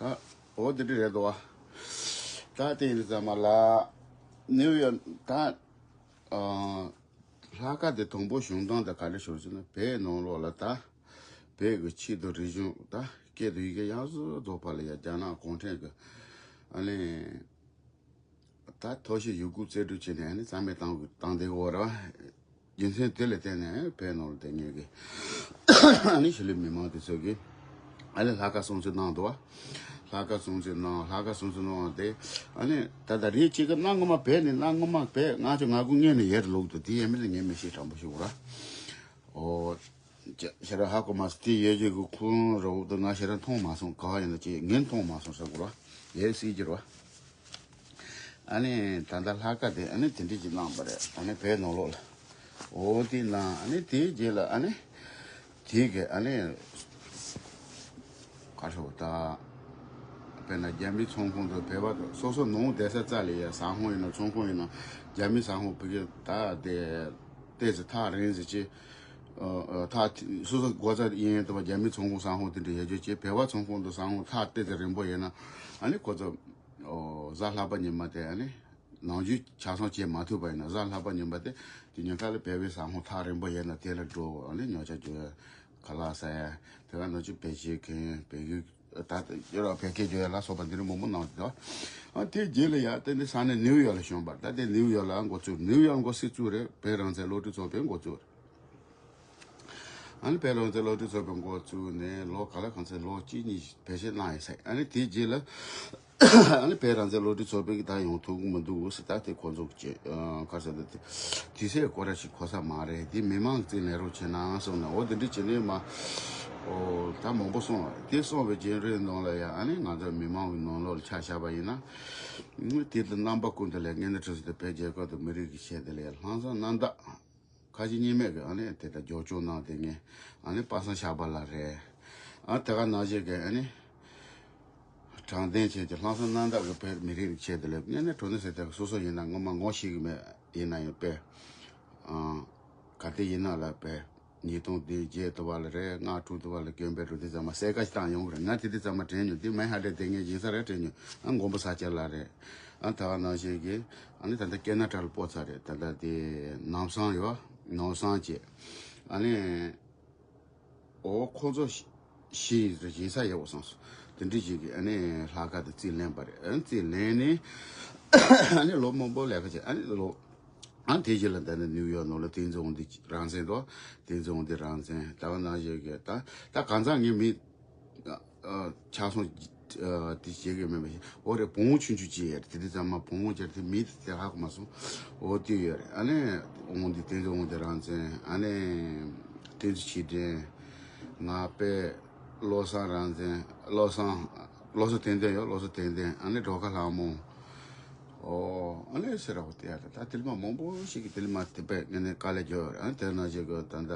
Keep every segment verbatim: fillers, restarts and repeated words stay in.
ཨ། འོ་དེ་འདྲ་རེད་དོ། ད་དེ་ཡིན་ཙང་མ་ལ། ནིའུ་ཡོག་ད། ཨ། ལྷག་དཀར་དེ་དང་པོ་བྱུང་སྟངས་དེ་ག་འདྲ་ཞིག་ཟེར་ན། བོད་ནང་ལོགས་ལ་ད། བོད་ཀྱི་ཆོས་དང་རིག་གཞུང་ད། སྐད་དང་ཡི་གེ་ཡག་ཤོས་རྫོགས་པ་ལ་ཡ། རྒྱ་ནག་གུང་ཁྲན་གྱི། ཨ་ནི། ད་ཐོ་ཤི་ཡོད་དགུ་རྩིས་སྤྲོད་བྱས་ནས། ཨ་ནི་རྩ་མེད་བཏང་བཏང་བསྡད་ཡོད་རེད་བ། རྒྱུ་མཚན་དེ་ལ་བརྟེན་ནས་བོད་ནང་ལ་བསྡད་མཁན་གྱི། ཨ་ནི་གཞིས་ལུས་མི་མང་དེ་ཚོ་གིས། ཨ་ནི་ལྷག་དཀར་སྲུང་བརྩི་གནང་འདུག་བ། ལྷག་དཀར་སྲུང་བརྩི་གནང་། ལྷག་དཀར་སྲུང་བརྩི་གནང་བ་དེ། ཨ་ནི་ད་ལྟ་རེད་ཅིག་གི་གནའ་སྔོན་མ། བོད་ནས་གནའ་སྔོན་མ་བོད་ང་ཚོ་ང་དགུ་སྔོན་ནས་ཡར་ལོག་འདུག་དེ་ཡས་མས་ལ་ངས་མི་ཤེས། དྲང་པོ་ཞུ་དགོས་ར། ཨོ། ཅེ། ཞེ་དྲག་ཧ་གོ་མ་སོང་། དེ་ཡོད་ཀྱི་གི་ཁུངས་རོགས་དུ་ང་ཞེ་དྲག་མཐོང་མ་སོང་། ག་བ་ཡིན་ན་ཅེ་ངས་མཐོང་མ་སོང་ཟེར་དགོས་ར། ཡས་སྲིད་ཀྱི་ར། ཨ་ནི་ད་ལྟ་ལྷག་དཀར་དེ་ཨ་ནི་དེ་འདྲ་ཅིག་གནང་བ་རེད། ཨ་ནི་བོད་ནང་ལོགས་ལ། འོ་དེ་གནང་། ཨ་ནི་དེའི་རྗེས་ལ་ཨ་ནི་དེ་གི་ཨ་ནི་ག་རེ་ཟེར་དགོས་ད། དཔེར་ན་རྒྱ་མིའི་ཚོང་ཁང་དང་བོད་པ་དང་སོ་སོ་ནང་བསྡད་ས་རྩ་ལ་ཡ། ཟ་ཁང་ཡིན་ན་ཚོང་ཁང་ཡིན་ན། རྒྱ་མིའི་ཟ་ཁང་ཕ་གི་ད་དེ་ཏོག་ཙམ་ཐག་རིང་ཟེར་ཅིག་ཨ། ཐག་སོ་སོ་སྒོ་རྩ་ཡིན་ཡིན་དུ་བ། རྒྱ་མིའི་ཚོང་ཁང་ཟ་ཁང་དེ་འདྲ་ཡོད་རྒྱུ་ཅིག་བོད་པ་ཚོང་ཁང་དང་ཟ་ཁང་ཐག་ཏོག་ཙམ་རིང་པོ་ཡོད་ན། ཨ་ནི་ཁོ་ཚོ་གཟའ་ལྷག་པ་ཉི་མ་དེ་ཨ་ནི་ནམ་རྒྱུན་ཆ་ཚང་བྱེད་མ་ཐུབ་པ་ཡིན་ན། གཟའ་ལྷག་པ་ཉི་མ་དེ་དེ་ཉིན་ཁ་ལ་བོད་པའི་ཟ་ཁང་ཐག་རིང་པོ་ཡོད་ན་དེ་ལ་འགྲོ། ཨ་ནི་ཉོ་ཆ་རྒྱུ། ཁ་ལག་ཟ་ཡ། དེ་ག་ནང་བཞིན་བོད་ཆས་གྱོན། བོད་ཡིག་ད་ལྟ་ཡོད་ར། བོད་སྐད་རྒྱག་ཡ་ལ་སོགས་པ་འདི་འདྲ་མང་པོ་གནང་འདུག་ཨ། དེའི་རྗེས་ལ་ཡ་དེ་འདི་ས་གནས་ནིའུ་ཡོག་ལ་བྱོན་པ་རེད། ད་དེ་ནིའུ་ཡོག་ལ་འགོ་བཙུགས། ནིའུ་ཡོག་འགོ་སྲིད་བཙུགས་རེད། བོད་རང་བཙན་སློབ་ཕྲུག་ཚོགས་པས་འགོ་བཙུགས་རེད། ཨ་ནི་བོད་རང་བཙན་སློབ་ཕྲུག་ཚོགས་པས་འགོ་བཙུགས་ནས་ལོ་ག་ལ་གང་ཚེ་ལོ་གཅིག་གཉིས་བེད་སྤྱོད་གནང་ཡོད་ས་རེད། ཨ་ནི་དེའི་རྗེས་ལ་ཨ་ནི་བོད་རང་བཙན་སློབ་ཕྲུག་ཚོགས་པས་ད་ཡོང་ཐུབ་ཀྱི་མི་འདུག་ཟེར། ད་དེ་ཁོ་ཚོ་གི་ཨ། ག་རེ་ཟེར་ན་དེ་དུས་ཚོད་སྐོར་ར་ཞིག་གོ་ས་མ་རེད། དེ་མི་མང་གི་རྩིས་ལེན་རོགས་བྱེད་ན་གསུངས་ནས། འོ་དེ་འདྲ་བྱས་ནས་མ། ཨོ། ད་མང་པོ་གསུངས་པ་རེད། དེ་གསུངས་པའི་རྗེས་རེའི་ནང་ལ་ཡ། ཨ་ནི་ང་ཚོ་མི་མང་གི་ནང་ལོགས་ལ་ཆ་བཞག་པ་ཡིན་ན། དེ་ལ་རྣམ་པ་ཀུན་ཏུ་ལ་མངའ་སྡེ་ཁྲི་ཟུར་དེ་བོད་རྒྱལ་ཁབ་དང་མི་རིགས་ཀྱི་ཆེད་དུ་ལ་ཡ་ལྷག་བསམ་རྣམ་དག་ཁ་ཞེ་གཉིས་མེད་ཀྱི་ཨ་ནི་དེ་ལྟར་རྒྱབ་སྐྱོར་གནང་བསྡད་མཁན། ཨ་ནི་པ་སངས་ཞབས་པ་ལགས་རེད། ཨ། དེ་ག་ནང་བཞིན་གྱི་ཨ་ནི་དྲང་བདེན་ཆེད་ཀྱི་ལྷག་བསམ་རྣམ་དག་གི་བོད་མི་རིགས་ཆེད་དུ་ལ། དངོས་གནས་དྲང་གནས་ཟེར་ཏེ་སོ་སོ་ཡིན་ན་ངོ་མ་ངོ་ཤེས་ཀྱི་མེད། ཡིན་ན་ཡང་དཔེ། ཨ། ག་དེ་ཡིན་ན་ལ་དཔེ། ཉིས་སྟོང་བདུན་བརྒྱད་དུ་བ་ལ་རེད། ལྔ་དྲུག་དུ་བ་ལ་དགོན་པའི་འགྲོ་དུས་ཙམ་མ་གསལ་ཁ་ཞིག་བཏང་ཡོང་གི་རེད། ང་དེ་དུས་ཙམ་མ་དྲན་མྱོང་། དེ་མེན་ཧ་ཏེ་དེ་ངས་ཡིན་ས་རེད་དྲན་མྱོང་། ཨ། མགོན་པོ་ས་སྐྱ་ལགས་རེད། ཨ། ད་ག་ནང་བཞིན་གྱི་ཨ་ནི་ད་ལྟ་ཀེ་ན་ཌ་ལ་སྤོ་ཚར་རེད། ད་ལྟ་དེ་ནམ་སང་ཡོད། ནམ་སང་བྱས། ཨ་ནི། འོ། ཁོ་ཚོ་ཞི་ཞི་ཡི་ས་ཡོད་བསམ་སོང་། དེ་འདྲ་ཞིག་གིས་ཨ་ནི་ལྷག་དཀར་དེ་རྩིས་ལེན་པ་རེད། ཨ། རྩིས་ལེན་ནས་ཨ་ནི་ལོ་མང་པོ་ལས་ཀ་བྱས། ཨ་ནི་ལོ། ཨ། དེ་རྗེས་ལ་ད་ནི་ནིའུ་ཡོག་ནང་ལ་བསྟན་འཛིན་དབང་འདུས་རང་བཙན་དང་། བསྟན་འཛིན་དབང་འདུས་རང་བཙན། ད་ག་ནང་བཞིན་གྱི་ད་ད་གང་ཟག་ངའི་མི། ཨ། ཆ་ཚང་ཨ། དེ་བྱེད་ཀྱི་མེད་པ་ཞིག་འོ་རེད། བུ་མོ་ཆུང་ཆུང་ཅིག་ཡོད་རེད། དེ་དུས་ཙམ་མ་བུ་མོ་ཅིག་དེ་མིང་དེ་ཧ་གོ་མ་སོང་། འོ་དེ་ཡོད་རེད། ཨ་ནི་དབང་འདུས། བསྟན་འཛིན་དབང་འདུས་རང་བཙན། ཨ་ནི་བསྟན་འཛིན་ཆོས་སྒྲོན། ང་པས། བློ་བཟང་རང་བཙན། བློ་བཟང་། བློ་བཟང་བསྟན་འཛིན་ཡོད། བློ་བཟང་བསྟན་འཛིན། ཨ་ནི་སྒྲོལ་དཀར་ལྷ་མོ། ཨོ། ཨ་ནི་སེ་ར་བ་དེ་ཡ། ད་ད་དེ་ལ་མ་མང་པོ་ཞིག་གིས་དེ་ལ་མ་དེ་པས་ངས་ནས་དཀའ་ལས་བརྒྱབ་ཡོད་རེད། ཨ་ནི་དེ་ནང་བཞིན་གྱི་ད་ལྟ།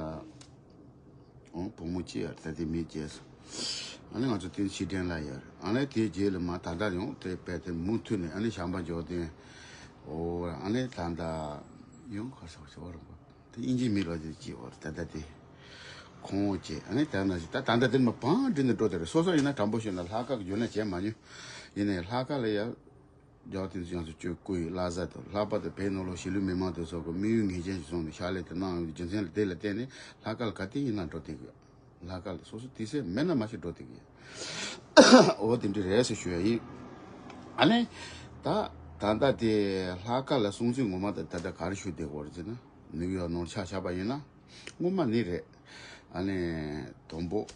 ཨོ། བུ་མོ་གཅིག་ཡོད་རེད། ད་དེ་མིང་བརྗེད་སོང་། ཨ་ནི་ང་ཚོ་བསྟན་འཛིན་ཆོས་སྒྲོན་ལགས་ཡོད་རེད། ཨ་ནི་དེའི་རྗེས་ལ་མ་ད་ལྟ་ཡང་དེ་པས་དེ་མུ་མཐུད་ནས། ཨ་ནི་བྱམས་པ་འབྱོར་ལྡན། ཨོ། ཨ་ནི་ད་ལྟ་ཡང་ག་རེ་ཟེར་བ་རེད་པ། དེ་དབྱིན་ཇིའི་མི་ལ་དེ་སྐྱེས་པ་རེད། ད་ལྟ་དེ་ཁོང་བྱས། ཨ་ནི་ད་ནང་བཞིན་ད་ད་ལྟ་དེ་མ་བང་སྒྲིག་ནས་འགྲོ་དེ་རེད། སོ་སོ་ཡིན་ན་དྲང་པོ་ཞུས་ན་ལྷག་དཀར་གྱི་རྒྱུན་ལས་བྱས་མ་མྱོང་། ཡིན་ནའི་ལྷག་དཀར་ལ་ཡ། རྒྱལ་བ་བསྟན་འཛིན་རྒྱ་མཚོ་མཆོག་སྐུ་ཡི་བླ་གཟའ་དང་། ལྷག་པར་དུ་བོད་ནང་ལོགས་གཞིས་ལུས་མི་མང་དེ་ཚོ་གི་དམིགས་ཡུལ་ངེས་ཅན་ཞིག་བཟུང་ནས་ཕྱག་ལས་དེ་གནང་ཡོང་དུས། རྒྱུ་མཚན་ལ་དེ་ལ་བརྟེན་ནས་ལྷག་དཀར་ལ་ག་དུས་ཡིན་ན་འགྲོ་བསྡད་ཀྱི་ཡོད། ལྷག་དཀར་ལ་སོ་སོ་དུས་ཚོད་མེད་ན་མ་ཤེས་འགྲོ་བསྡད་ཀྱི་ཡོད། འོ་དེ་འདྲ་རེད་ཟེར་ཞུ་ཡ་ཡིན། ཨ་ནི། ད་ད་ལྟ་དེ་ལྷག་དཀར་ལ་སྲུང་བརྩི་ངོ་མ་ད་ད་ལྟ་ག་རེ་ཞུ་བསྡད་ཀྱི་ཡོད་རེད་ཟེར་ན། ནིའུ་ཡོག་ནང་ཆ་བཞག་པ་ཡིན་ན། སྔོན་མ་ནི་རེད། ཨ་ནི་དང་པོ།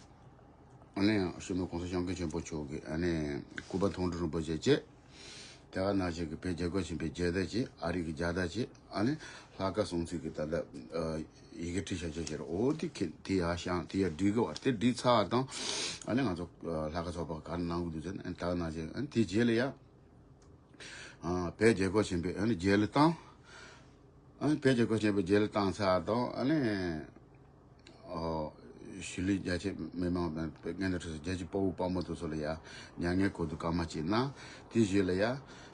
ཨ་ནི་སྤྱི་ནོར་གོང་ས་སྐྱབས་མགོན་ཆེན་པོ་མཆོག་གི་ཨ་ནི་སྐུ་པར་མཐོང་གྲོལ་རིན་པོ་ཆེ་བཅས། དེ་ག་ནང་བཞིན་གྱི་བོད་རྒྱལ་ཁབ་ཆེན་པོའི་རྒྱལ་དར་བཅས། ཨ་རི་གི་རྒྱལ་དར་བཅས། ཨ་ནི་ལྷག་དཀར་སྲུང་བརྩི་གི་ད་ལྟ་ཨ་ཡི་གེ་བྲིས་བཞག་བྱས་བྱས་རེད། འོ་དེ་ཁྱེད་དེ་ཡར་བཞེངས། དེ་ཡར་སྒྲིག་གི་བར་དེ་སྒྲིག་ཚར་བ་དང་། ཨ་ནི་ང་ཚོ་ཨ་ལྷག་དཀར་ཚོགས་པ་ག་རེ་གནང་གི་འདུག་ཟེར་ན། ཨ་ནི་ད་ག་ནང་བཞིན་ཨ་ནི་དེའི་རྗེས་ལ་ཡ། ཨ། བོད་རྒྱལ་ཁབ་ཆེན་པོའི་ཨ་ནི་རྒྱལ་གླུ་བཏང་། ཨ་ནི་བོད་རྒྱལ་ཁབ་ཆེན་པོའི་རྒྱལ་གླུ་བཏང་ཚར་དང་། ཨ་ནི། ཨོ། གཞིས་ལུས་རྒྱ་ཆེ་མི་མང་དང་། མངའ་སྡེ་ཁྲི་ཟུར་རྒྱལ་གཅེས་དཔའ་བོ་དཔའ་མོ་དེ་ཚོ་ལ་ཡ་མྱ་ངན་གུས་འདུད་སྐར་མ་གཅིག་གནང་། དེའི་རྗེས་ལ་ཡ།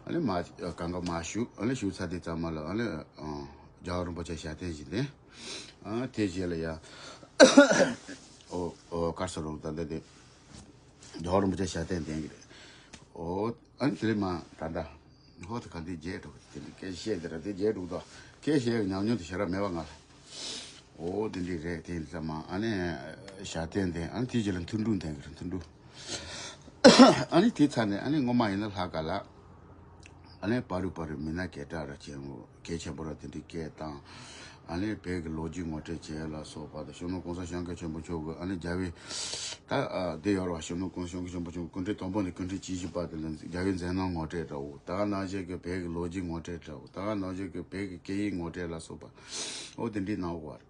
ཨ་ནི་མར་གང་ག་མར་བཞུགས། ཨ་ནི་བཞུགས་ཚར་དུས་ཙམ་མ་ལ། ཨ་ནི། ཨ། རྒྱལ་བ་རིན་པོ་ཆེ་ཞལ་ཏེ་ཞིག་ལྡན། ཨ། དེའི་རྗེས་ལ་ཡ། ཨོ། ཨོ། ག་རེ་ཟེར་རུང་ད་ལྟ་དེ། རྒྱལ་བ་རིན་པོ་ཆེ་ཞལ་ཏེ་ལྡན་གྱི་རེད། ཨོ། ཨ་ནི་དེ་ལས་མ་ད་ལྟ་ཧོ་ད་ག་འདི་བརྗེད་འགྲོ། དེ་ནི་སྐད་བཤད་དེ་ར་དེ་བརྗེད་འགྲོ་དོ། སྐད་བཤད་ཀྱི་ཉམས་མྱོང་དེ་ཞེ་དྲག་མེད་པ་ང་ལ། ཨོ་དེ་འདྲ་རེད། དེ་ཡིན་ཙང་མ་ཨ་ནི་ཞྭ་བསྟན་དེ་ཨ་ནི་དེ་རྗེས་ལ་མཐུན་འགྲུག་འཐེན་གི་རེད། མཐུན་འགྲུག་ཨ་ནི་དེ་ཚར་ནས་ཨ་ནི་སྔོན་མ་ཡིན་ན་ལྷག་དཀར་ལ་ཨ་ནི་པ་རུ་པ་རུ་མི་སྣ་གས་དྲག་ར་ཆེན་པོ་གལ་ཆེན་པོ་ར་དེ་འདྲའི་སྐད་བཏང་། ཨ་ནི་བོད་ཀྱི་ལོ་རྒྱུས་ངོ་སྤྲོད་བྱས་ལ་སོགས་པ་དང་། ཤོང་ནུ་གོང་ས་སྐྱབས་མགོན་ཆེན་པོ་མཆོག་གི་ཨ་ནི་རྒྱལ་བའི་ད་ཨ་དེ་ཡོད་ར་བ། ཤོང་ནུ་གོང་ས་སྐྱབས་མགོན་ཆེན་པོ་མཆོག་སྐུ་ཕྲེང་དང་པོ་ནས་སྐུ་ཕྲེང་བཅུ་བཞི་བར་དུ་ལ་རྒྱལ་བའི་མཛད་རྣམ་ངོ་སྤྲོད་འདྲ་བོ། ད་ག་ནང་བཞིན་གྱི་བོད་ཀྱི་ལོ་རྒྱུས་ངོ་སྤྲོད་འདྲ་བོ། ད་ག་ནང་བཞིན་གྱི་བོད་ཀྱི་སྐད་ཡིག་ངོ་སྤྲོད་ལ་སོགས་པ་ཨོ་དེ་འདྲའི་གནང་བ་རེད།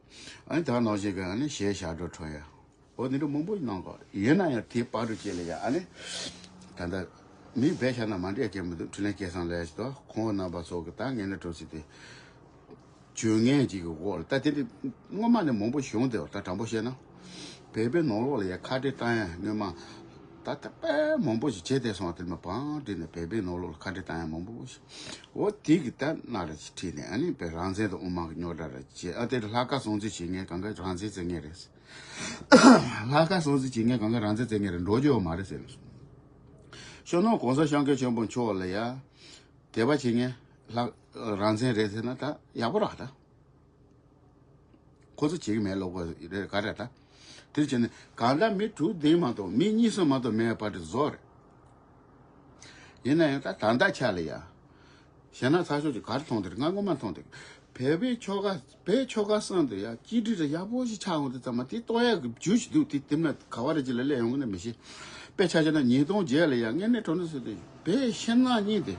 ཨ་ནི་ད་ག་ནང་བཞིན་གྱི་ཨ་ནི་གཞས་ཞབས་བྲོ་འཁྲབ་ཡ། འོ་དེ་འདྲ་མང་པོ་གནང་གི་རེད། ཡིན་ན་ཡང་དེ་བར་དུ་བཅད་ལ་ཡ་ཨ་ནི་ད་ལྟ་མི་བས་བྱས་ན་མ་འདྲེས་ཀྱི་མི་འདུག་འཕྲིན་ལས་སྐལ་བཟང་ལས་ཞིག་དང་ཁོང་རྣམ་པ་ཚོ་གི་ད་ངས་ནི་གྲོས་ཚིག་དེ་བྱུས་ངན་ཅིག་གི་འོག་ལ་ད་དེ་འདྲ་སྔོན་མ་ནས་མང་པོ་བྱུང་བསྡད་པ། ད་དྲང་པོ་བཤད་ན་བོད་པའི་ནང་ལོགས་ལ་ཡ་ཁ་བྲལ་བཏང་ཡ་སྔོན་མ་ད་ད་དཔེ་མང་པོ་ཞིག་བྱས་བསྡད་སོང་བ། དེ་མ་བང་བསྒྲིགས་ནས་བོད་པའི་ནང་ལོགས་ལ་ཁ་བྲལ་བཏང་ཡ་མང་པོ་ཞིག་འོ་དེ་གི་ད་སྣ་ར་ཅིག་ཁྲིད་ནས་ཨ་ནི་བོད་རང་བཙན་དང་དབུ་མ་གི་རྙོག་དྲ་ར་བྱས། ཨ་དེ་ལྷག་དཀར་སྲུང་བརྩི་བྱེད་མཁན་གང་ག་རང་བཙན་བརྩི་མཁན་རེད། ལྷག་དཀར་སྲུང་བརྩི་བྱེད་མཁན་གང་ག་རང་བཙན་བརྩི་མཁན་རེད། འགྲོ་རྒྱུ་ཡོད་མ་རེད་ཟེར་ནས། ཤོང་ནུ་གོང་ས་སྐྱབས་མགོན་ཆེན་པོ་མཆོག་ལ་ཡ་དད་པ་བྱེད་མཁན་ལྷག་རང་བཙན་རེད་ཟེར་ན་ད་ཡག་པོ་རེད་ད། ཁོ་ཚོ་བྱེད་ཀྱི་མེད་ལབ་དགོས་རེད་ག་རེ་ད། དེར་བྱས་ནས་གང་ལྟར་མི་དྲུག་བདུན་མ་གཏོགས་མི་གཉིས་གསུམ་མ་གཏོགས་མེད་པ་དེ་བཟོ་རེད། ཡིན་ན་ཡང་ད་ད་ལྟ་ཆ་ལ་ཡ། གཞན་ན་ཚ་ཤོག་ཅིག་ག་རེ་མཐོང་དེ་རེད། ང་སྔོན་མ་མཐོང་དེ། བོད་པའི་ཆོལ་ཁ་བོད་ཆོལ་ཁ་གསུམ་དུ་ཡ་གཅིག་སྒྲིལ་དེ་ཡག་པོ་ཞིག་ཆགས་འོང་དུས་ཙམ་མ་དེ་གཏོར་ཡག་གི་རྒྱུ་ཞིག་འདུག་དེ་དེ་ན་ག་བ་རེ་ཅིག་ལ་སླེབས་ཡོང་གི་ན་མི་ཤེས། དཔེ་ཆ་བཞག་ན་ཉིས་སྟོང་བརྒྱད་ལ་ཡ་དངོས་གནས་དྲང་གནས་ཟེར་དུས་བོད་ཕྱི་ནང་གཉིས་དེ་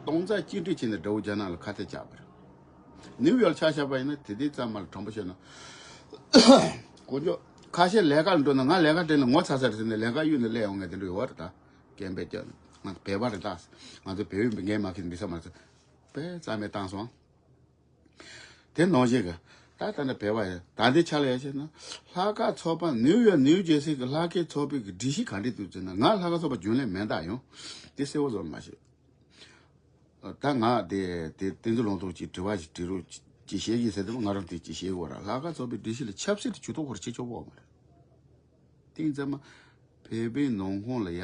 སྟོང་རྩ་གཅིག་སྒྲིལ་བྱས་ནས་དགྲ་བོ་རྒྱ་ནག་ལ་ཁ་གཏད་བཅག་པ་རེད། ནིའུ་ཡོག་ཆ་བཞག་པ་ཡིན་ན་དེ་དུས་ཙམ་མ་ལ་དྲང་པོ་བཤད་ན། དཀོན་མཆོག་ཁ་ཤས་ལས་ཀ་ལ་འགྲོ་ན་ང་ལས་ཀ་དྲན་ནས་ངོ་ཚ་ཚ་རེད་ཟེར་ནས་ལས་ཀ་གཡུག་ནས་སླེབས་ཡོང་མཁན་དེ་འདྲ་ཡོད་རེད་ད། སྐད་འབོད་རྒྱག་ང་ཚོ་བོད་པ་རེད་ད། ང་ཚོ་བོད་ཡིག་འགན་མ་འཁྱེར་འགྲིག་ས་མ་རེད། དཔེ་རྩ་མེད་བཏང་སོང་། དེ་ནང་བཞིན་གྱི་ད་ལྟ་ནས་བོད་པ་ཡིན་ད་ལྟའི་ཆ་ལ་ཡ་བྱས་ན་ལྷག་དཀར་ཚོགས་པ་ནིའུ་ཡོག་ནིའུ་ཇེ་སི་གི་ལྷག་དཀར་ཚོགས་པའི་གི་སྒྲིག་གཞི་ག་འདྲས་འདུག་ཟེར་ན་ང་ལྷག་དཀར་ཚོགས་པ་རྒྱུན་ལས་མིན་ད་ཡང་དེ་གསལ་བོ་བཟོ་མ་ཤེས། ད་ང་དེ་དེ་བསྟན་འཛིན་ལུང་རྟོགས་ཀྱིས་དྲི་བ་ཞིག་དྲི་རོགས་ཅིག་བྱེད་ཀྱིས་ཟེར་དུས་ང་རང་དེ་ཅིག་བཤད་དགོས་ར། ལྷག་དཀར་ཚོགས་པའི་སྒྲིག་གཞི་ལ་ཆབ་སྲིད་དུ་ཇུས་གཏོགས་སྐོར་བྱེད་ཆོག་གོ་མ་རེད། དེང་ཙམ་མ་བོད་པའི་ནང་ཁོངས་ལ་ཡ་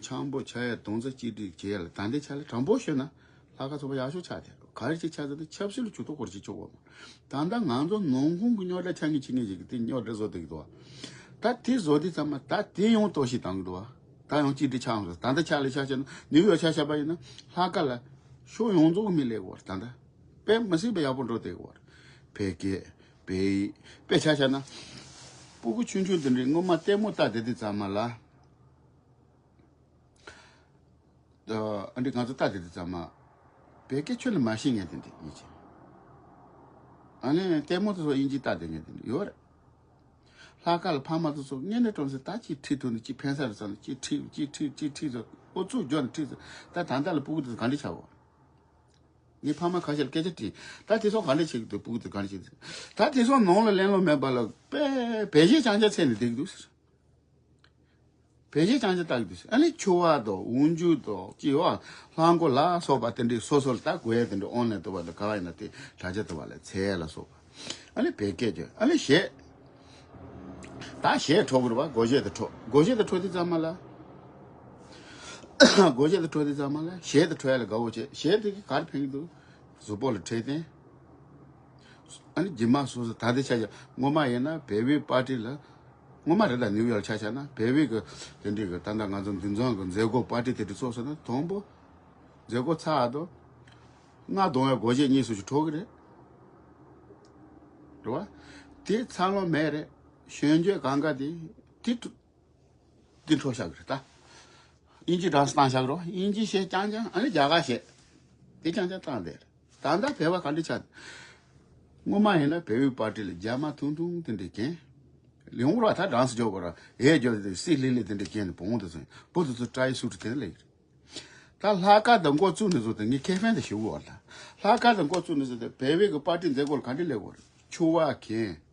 འཆམ་པོ་ཆགས་ཡ་སྟོང་རྩ་གཅིག་སྒྲིལ་བྱེད་ཡ་ལ་ད་ལྟའི་ཆ་ལ་དྲང་པོ་ཤོད་ན་ལྷག་དཀར་ཚོགས་པ་ཡག་ཤོས་ཆགས་བསྡད་འགྲོ། ག་རེ་ཅིག་ཆགས་ཟེར་ན་ཆབ་སྲིད་ལ་ཇུས་གཏོགས་སྐོར་བྱེད་ཆོག་གོ་མ་རེད། ད་ལྟ་ང་ཚོ་ནང་ཁོངས་ཀྱི་རྙོག་དྲ་ཆགས་ངེས་ཆེ་ངེས་ཞིག་གི་དེ་རྙོག་དྲ་བཟོ་བསྡད་ཀྱི་འདུག་བ། ད་དེ་བཟོ་དུས་ཙམ་མ་ད་དེ་ཡང་གཏོར་བཤིག་བཏང་གི་འདུག་བ། ད་ཡང་གཅིག་སྒྲིལ་ཆགས་འོང་། ད་ལྟ་ཆ་ལ་ཆ་བཞག་ན་ནིའུ་ཡོག་ཆ་བཞག་པ་ཡིན་ན་ལྷག་དཀར་ལ་ཕྱོགས་ཡོངས་རྫོགས་ཀྱི་མི་སླེབས་ཀྱི་ཡོད་རེད། ད་ལྟ་དཔེ་མི་སྲིད་པ་ཡག་པོ་འགྲོ་བསྡད་ཀྱི་ཡོད་རེད། བོད་སྐད་བོད་ཡིག་དཔེ་ཆ་བཞག་ན་སྤུ་གུ་ཆུང་ཆུང་དེ་འདྲའི་སྔོན་མ་ལྟད་མོ་ལྟ་བསྡད་དུས་ཙམ་མ་ལ། ཨ་འདི་ང་ཚོ་ལྟ་དེ་དུས་ཙམ་མ་བོད་སྐད་ཁྱོན་ནས་མ་ཤེས་མཁན་དེ་འདྲ་ཡིན་ཅིང་། ཨ་ནི་ལྟད་མོ་དེ་ཚོ་དབྱིན་ཇི་ལྟ་དེ་མཁན་དེ་འདྲ་ཡོད་རེད། ལྷག་དཀར་ལ་ཕ་མ་དེ་ཚོ་དངོས་གནས་དྲང་གནས་ད་ཅིག་ཁྲིད་ཐུབ་ན་ཅིག་ཕན་ས་རེད་བསམ་ནས་ཅིག་ཁྲིད་ཅིག་ཁྲིད་ཅིག་ཁྲིད་ཚོ་ཨོ་ཚུགས་རྒྱོབ་ནས་ཁྲིད་ཚོ། ད་ད་ལྟ་ལ་སྤུ་གུ་དེ་ཚོ་ག་འདྲ་ཆགས་གོ། ངའི་ཕ་མ་ཁ་ཤས་ལ་སྐད་ཆ་དྲིས། ད་དེ་ཚོ་ག་འདྲ་བྱེད་ཀྱི་འདུག་སྤུ་གུ་དེ་ག་འདྲ་བྱེད་ཀྱི་འདུག་ད་དེ་ཚོ་ནང་ལ་གླེང་སློང་མེད་པ་ལ་དཔེ་བོད་གཞས་རྐྱང་རྐྱང་འཚོལ་ནས་བསྡད་ཀྱི་འདུག་ཟེར། བོད་གཞས་རྐྱང་རྐྱང་ལྟ་གི་འདུག་ཨ་ནི་ཕྱུ་པ་དང་འོག་འཇུག་དང་ཅི་ཡོད་ལྷམ་གོག་ལ་སོགས་པ་དེ་འདྲའི་སོ་སོར་ལྟ་དགོས་ཡ་དེ་འདྲ་ཨོན་ལན་ལྟ་བ་དང་ག་བ་ཡིན་ན་དེ་དྲ་རྒྱ་ལྟ་བ་ལ་འཚོལ་ལ་སོགས་པ། ཨ་ནི་བོད་སྐད་ཀྱི་ཨ་ནི་གཞས། ད་གཞས་འཁྲོག་གི་རེད་པ། སྒོར་གཞས་དེ་འཁྲོག་སྒོར་གཞས་དེ་འཁྲོག་དུས་ཙམ་མ་ལ། སྒོར་གཞས་དེ་འཁྲོག་དུས་ཙམ་མ་ལ་གཞས་དེ་འཁྲོག་ཡ་ལ་དགའ་བོ་བྱེད། གཞས་དེ་གིས་ག་རེ་ཕན་གྱི་འདུག་གཟུགས་པོ་ལ་འཕྲོད་བསྟེན། ཨ་ནི་རྗེས་མ་སོ་སོ་ད་ལྟའི་ཆ་བཞག་སྔོན་མ་ཡིན་ན་བོད་པའི་པར་ཊི་ལ། སྔོན་མ་རེད་ད། ནིའུ་ཡོག་ཆ་བཞག་ན་བོད་པའི་གི་དེ་འདྲའི་གི་ད་ལྟ་ང་ཚོ་འདུ་འཛོམས་གི་མཛད་སྒོ་པར་ཊི་དེ་འདྲ་ཚོགས་སོང་ན་དང་པོ་མཛད་སྒོ་ཚར་དང་། རྔ་རྡུང་བའི་སྒོར་གཞས་གཉིས་སུ་ཞིག་འཁྲོག་གི་རེད། རེད་བ། དེ་འཚར་ལོངས་མེད་རེད། གཞོན་སྐྱེས་གང་ག་དེ་དེ་འཁྲོག་འདི་འཕྲོ་བཞག་གི་རེད་ད། དབྱིན་ཇི་སྒྲ་གདངས་བཞག་རོགས། དབྱིན་ཇི་གཞས་རྐྱང་རྐྱང་། ཨ་ནི་རྒྱ་གར་གཞས་དེ་རྐྱང་རྐྱང་བཏང་བསྡད་རེད། ད་ལྟ་བོད་པ་ག་འདྲ་ཆགས། སྔོན་མ་ཡིན་ན་བོད་པའི་པར་ཊི་ལ་རྒྱ་མ་ཐུང་ཐུང་དེ་འདྲ་གྱོན། ལེའུ་ར་ད་སྒྲ་གདངས་སུ་འཇོག་དགོས་ར་ཨེ་འཇོག་དེ་སི་ལི་ལི་དེ་འདྲ་གྱོན་ནས་བོང་བུ་དེ་ཚོ་བུ་དེ་ཚོ་ཀྲའི་སུ་ཊི་དེ་འདྲ་ལེགས་རེད། ད་ལྷག་དཀར་དང་འགོ་བཙུགས་ནས་བཟུང་སྟེ་ངས་ཁེ་ཕན་དེ་ཞུ་དགོས་ར། ད་ལྷག་དཀར་དང་འགོ་བཙུགས་ནས་བཟུང་སྟེ་བོད་པའི་གི་པར་ཊི་མཛད་སྒོ་ལ་ག་འདྲ་སླེབས་དགོས་རེད། ཕྱུ་པ་གྱོན།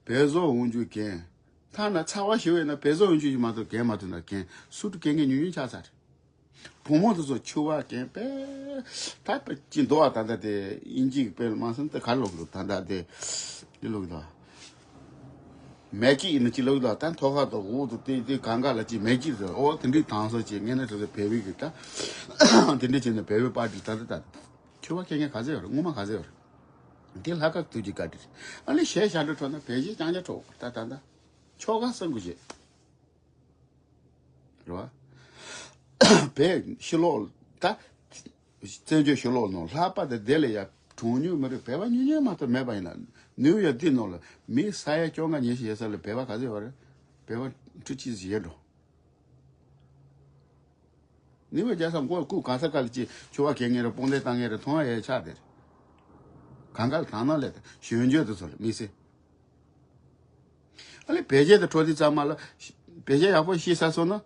བལ་བཟོ་འོག་འཇུག་གྱོན། ཐ་ན་ཚ་བ་ཞེ་པོ་ཡོད་ན་བལ་བཟོ་འོག་འཇུག་ཞིག་མ་གཏོགས་གྱོན་མ་ཐུབ་ན་གྱོན། སུ་ཊི་གྱོན་མཁན་ཉུང་ཉུང་ཆགས་ཚར་རེད། བུ་མོ་དེ་ཚོ་ཕྱུ་པ་གྱོན་པས། ད་དཔེ་ཅི་འདུག་ཨ། ད་ལྟ་དེ་དབྱིན་ཇི་གི་དཔེ་མ་སོང་ད་ག་རེ་ལབ་འདུག་ད་ལྟ་དེ་འདི་ལབ་འདུག་མེ་སྐྱིད་ཡིན་ན་ཅི་ལབ་ད་ད་མཐོ་ཁ་དང་འོག་ཏུ་དེ་དེ་གང་ག་ལ་ཅི་མེ་སྐྱིད་ཟེར། ཨོ་དེ་འདྲའི་དང་སོ་ཅི་ངས་ན་དེ་ཚོ་བལ་བའི་གི་ད་དེ་འདྲའི་བྱས་ནས་བལ་བའི་པར་ཏི་ད་ད་ད་ཁྱོད་བ་ཁྱེད་ངས་ག་ཟེར་ཡོད་རེད། སྔོན་མ་ག་ཟེར་ཡོད་རེད། དེ་ལྷ་ཁ་ཐུག་ཅིག་ག་དྲི་ཨ་ནི་གཞས་ཞབས་བྲོ་འཁྲབ་ན་བལ་གཞས་རྐྱང་རྐྱང་འཁྲབ་ད་ད་ད་ཆོལ་ཁ་གསུམ་གི་གཞས་རེད་བ། བལ་ཕྱི་ལོགས་ད། བཙན་བྱོལ་ཕྱི་ལོགས་ནང་ལྷག་པར་དུ་དེ་ལས་ཡ་གྲངས་ཉུང་མི་རིགས་བོད་པ་ཉུང་ཉུང་མ་གཏོགས་མེད་པ་ཡིན་ན། ནིའུ་ཡོག་འདི་ནང་ལ་མི་ས་ཡ་བཅོ་ལྔ་ཉི་ཤུ་ཡོད་ས་ལ་བོད་པ་ག་ཚོད་ཡོད་རེད། བོད་པ་ཁྲི་གཅིག་ཙམ་ཡོད་འགྲོ། ནིའུ་ཡོག་རྒྱལ་ས་མགོ་སྐུ་གང་ས་ག་ལ་ཅིག་ཆུ་བ་གས་ངེས་རེད། དཔུང་སྡེ་བཏང་ངེས་རེད། མཐོང་བ་ཡས་ཆགས་དེ་རེད། གང་ག་ལ་དང་ནང་ལས་དང་གཞོན་སྐྱེས་དེ་ཚོ་ལ་མི་སེ། ཨ་ལེ་བེད་སྤྱད་དུ་འཕྲོ་དེ་ཚང་མ་ལ་བེད་སྤྱད་ཡག་པོ་ཤེས་ས་སོང་ན།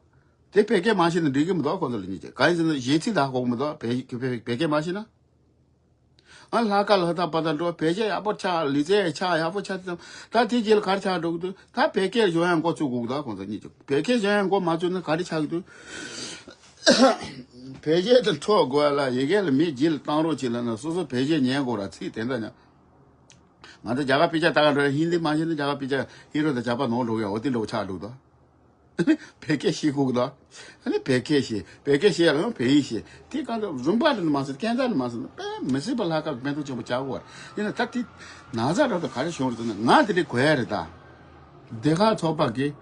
དེ་བེད་སྐད་མ་ཤེས་ན་འགྲིག་གི་མི་འདུག་ཁོང་ཚོ་ལ་གཉིས་ཀྱི་གང་ཡིན་ཟེར་ན་གཞས་ཚིག་དག་གོ་གི་མི་འདུག་བེད་བེད་བེད་སྐད་མ་ཤེས་ན། ཨ་ལྷག་དཀར་ལྷག་དར་པ་དང་འགྲོ་བེད་སྤྱད་ཡག་པོ་ཆགས་ལི་རྩེ་ཆགས་ཡག་པོ་ཆགས་དེ་ཚང་ད་དེ་རྗེས་ལ་གར་ཆགས་འགྲོ་གི་འདུག་ད་བེད་སྐད་སྦྱོང་ཡག་འགོ་བཙུགས་དགོས་གི་འདུག་ཁོང་ཚོ་གཉིས་ཀྱི་བེད་སྐད་སྦྱོང་ཡག་འགོ་མ་བཙུགས་ན་ག་རེ་ཆགས་གི་འདུག་བེད་སྤྱད་དུ་འཕྲོ་དགོས་ལ་ཡི་གེ་ལ་མི་རྗེས་ལ་བཏང་རོགས་བྱེད་ལ་ན་སོ་སོ་བེད་སྤྱད་ཉན་དགོས་ར་ཚིག་དེ་འདྲ་ཉན། ང་ཚོ་རྒྱ་གར་དཔེ་ཆ་ལྟ་ག་འགྲོ་ཡ་ཧིན་དི་མ་ཤེས་ན་རྒྱ་གར་དཔེ་ཆ་ཧི་རོ་དང་ཇག་པ་ནོར་འགྲོ་གི་ཡ་འོ་དེ་འགྲོ་ཆགས་འགྲོ་གི་འདུག་བོད་སྐད་ཤེས་དགོས་གི་འདུག་ཨ་ནི་བོད་སྐད་ཤེས་བོད་སྐད་ཤེས་ཡ་ལ་ཡང་བོད་ཡིག་ཤེས་དེ་གང་ལྟར་རུམ་པ་རེད་མ་ཟེར་སྐད་འདར་མ་ཟེར་ན་དཔེ་མི་སྲིད་པ་ལྷག་དཀར་ཕན་ཐོགས་ཆེན་པོ་ཆགས་དགོས་རེད། ཡིན་ན་ད་དེ་ན་ཚ་རབ་ཏུ་ག་རེ་བྱུང་རེད་ཟེར་ན་ང་དེ་འདྲའི་གོ་ཡ་རེད་ད། སྡེ་ཁག་ཚོགས་པ་གིས་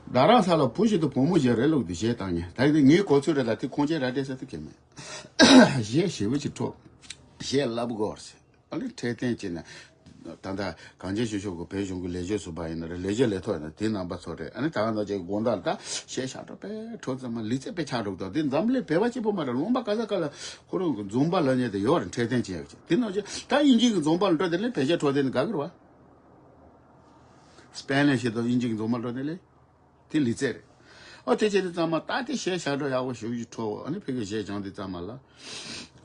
རྡ་རམ་ས་ལ་བུ་ཞིག་དང་བུ་མོ་ཞིག་རེ་ལུག་དེ་གཞས་བཏང་ཉེ་ད་ཡིན་ངའི་གོ་ཚོད་རེད་ད་དེ་ཁོང་ཆེན་ར་འདྲེ་ས་དེ་གལ་མེད། གཞས་ཞེ་པོ་ཅིག་འཁྲབ། གཞས་བསླབ་དགོས་ཟེར། ཨ་ནི་འཕྲོད་བསྟེན་བྱས་ནས། ད་ལྟ་གངས་ཅན་ཆོས་ཕྱོགས་ཀྱི་བོད་གཞུང་གི་ལས་བྱེད་ཟུར་པ་ཡིན་ན་རེད། ལས་བྱེད་ལས་ཐོག་ཡིན་ན་དེ་རྣམ་པ་ཚོ་རེད། ཨ་ནི་ད་ག་ནང་བཞིན་དགོང་དག་ལ་ད་གཞས་ཞབས་བྲོ་དཔེ་འཁྲབ་ཙམ་མ་ལི་རྩེ་དཔེ་ཆགས་འགྲོ་གི་འདུག་དེ་འཛམ་གླིང་བོད་པ་གཅིག་པོ་མ་རེད། ལུང་པ་ག་ས་ག་ལ་ཁོ་རང་གི་འཛོམས་པ་ལབ་མཁན་དེ་ཡོད་རེད། འཕྲོད་བསྟེན་བྱེད་ཡག་ཅིག་དེ་ནང་བཞིན་ད་དབྱིན་ཇི་གི་འཛོམས་པ་ལ་འགྲོ་དེ་ལས་བོད་གཞས་འཁྲབ་དེ་ནི་དགའ་གི་རེད་བ། སྤེན་ལེ་ཞིག་དང་དབྱིན་ཇི་གི་འཛོམས་པ་འགྲོ་དེ་ལས། དེ་ལི་རྩེ་རེད། ཨོ་དེ་བྱས་དུས་ཙམ་མ་ད་དེ་གཞས་ཞབས་བྲོ་ཡག་པོ་ཞེ་པོ་ཅིག་འཁྲབ། ཨ་ནི་ཕ་གིའི་གཞས་སྦྱངས་དུས་ཙམ་མ་ལ།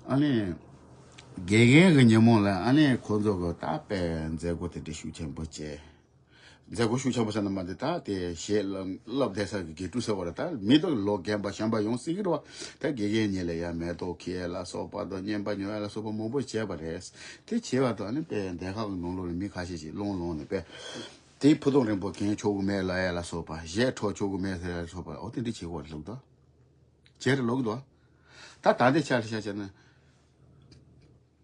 ཨ་ནི། དགེ་རྒན་གྱི་ཉིན་མོ་ལ་ཨ་ནི་ཁོ་ཚོ་གི་ད་དཔེ་མཛད་སྒོ་དེ་འདྲ་ཤུགས་ཆེན་པོ་བྱས། མཛད་སྒོ་ཤུགས་ཆེན་པོ་ཟེར་ན་མ་འདི་ད་དེ་གཞས་བསླབ་བསྡད་ས་གི་དགེ་ཕྲུག་ཟེར་བ་རེད། ད་མི་དང་ལོ་རྒན་པ་གཞོན་པ་ཡོང་སྲིད་ཀྱི་རེད་བ། ད་དགེ་རྒན་ཉིད་ལ་ཡ་མེ་ཏོག་ཁྱེར་ལ་སོགས་པ་དང་རྔན་པ་ཉོ་ཡ་ལ་སོགས་པ་མང་པོ་བྱས་པ་རེད། དེ་བྱས་པ་དང་ཨ་ནི་དཔེ་སྡེ་ཁག་གི་ནང་ལོགས་ལ་མི་ཁ་ཤས་ཤིག་སློང་སློང་ནས་དཔེ། དེའི་ཕུ་ཐུང་རིང་པོ་གྱོན་ཆོག་གི་མེད་ལབ་ཡ་ལ་སོགས་པ། གཞས་འཁྲབ་ཆོག་གི་མེད་ཟེར་ཡ་ལ་སོགས་པ། འོ་དེ་འདྲ་བྱེད་དགོས་རེད་ལབ་དོ། བྱེད་རེད་ལབ་གི་འདུག་ད་ད་ལྟའི་ཆ་ལ་ཆ་བྱས་ན།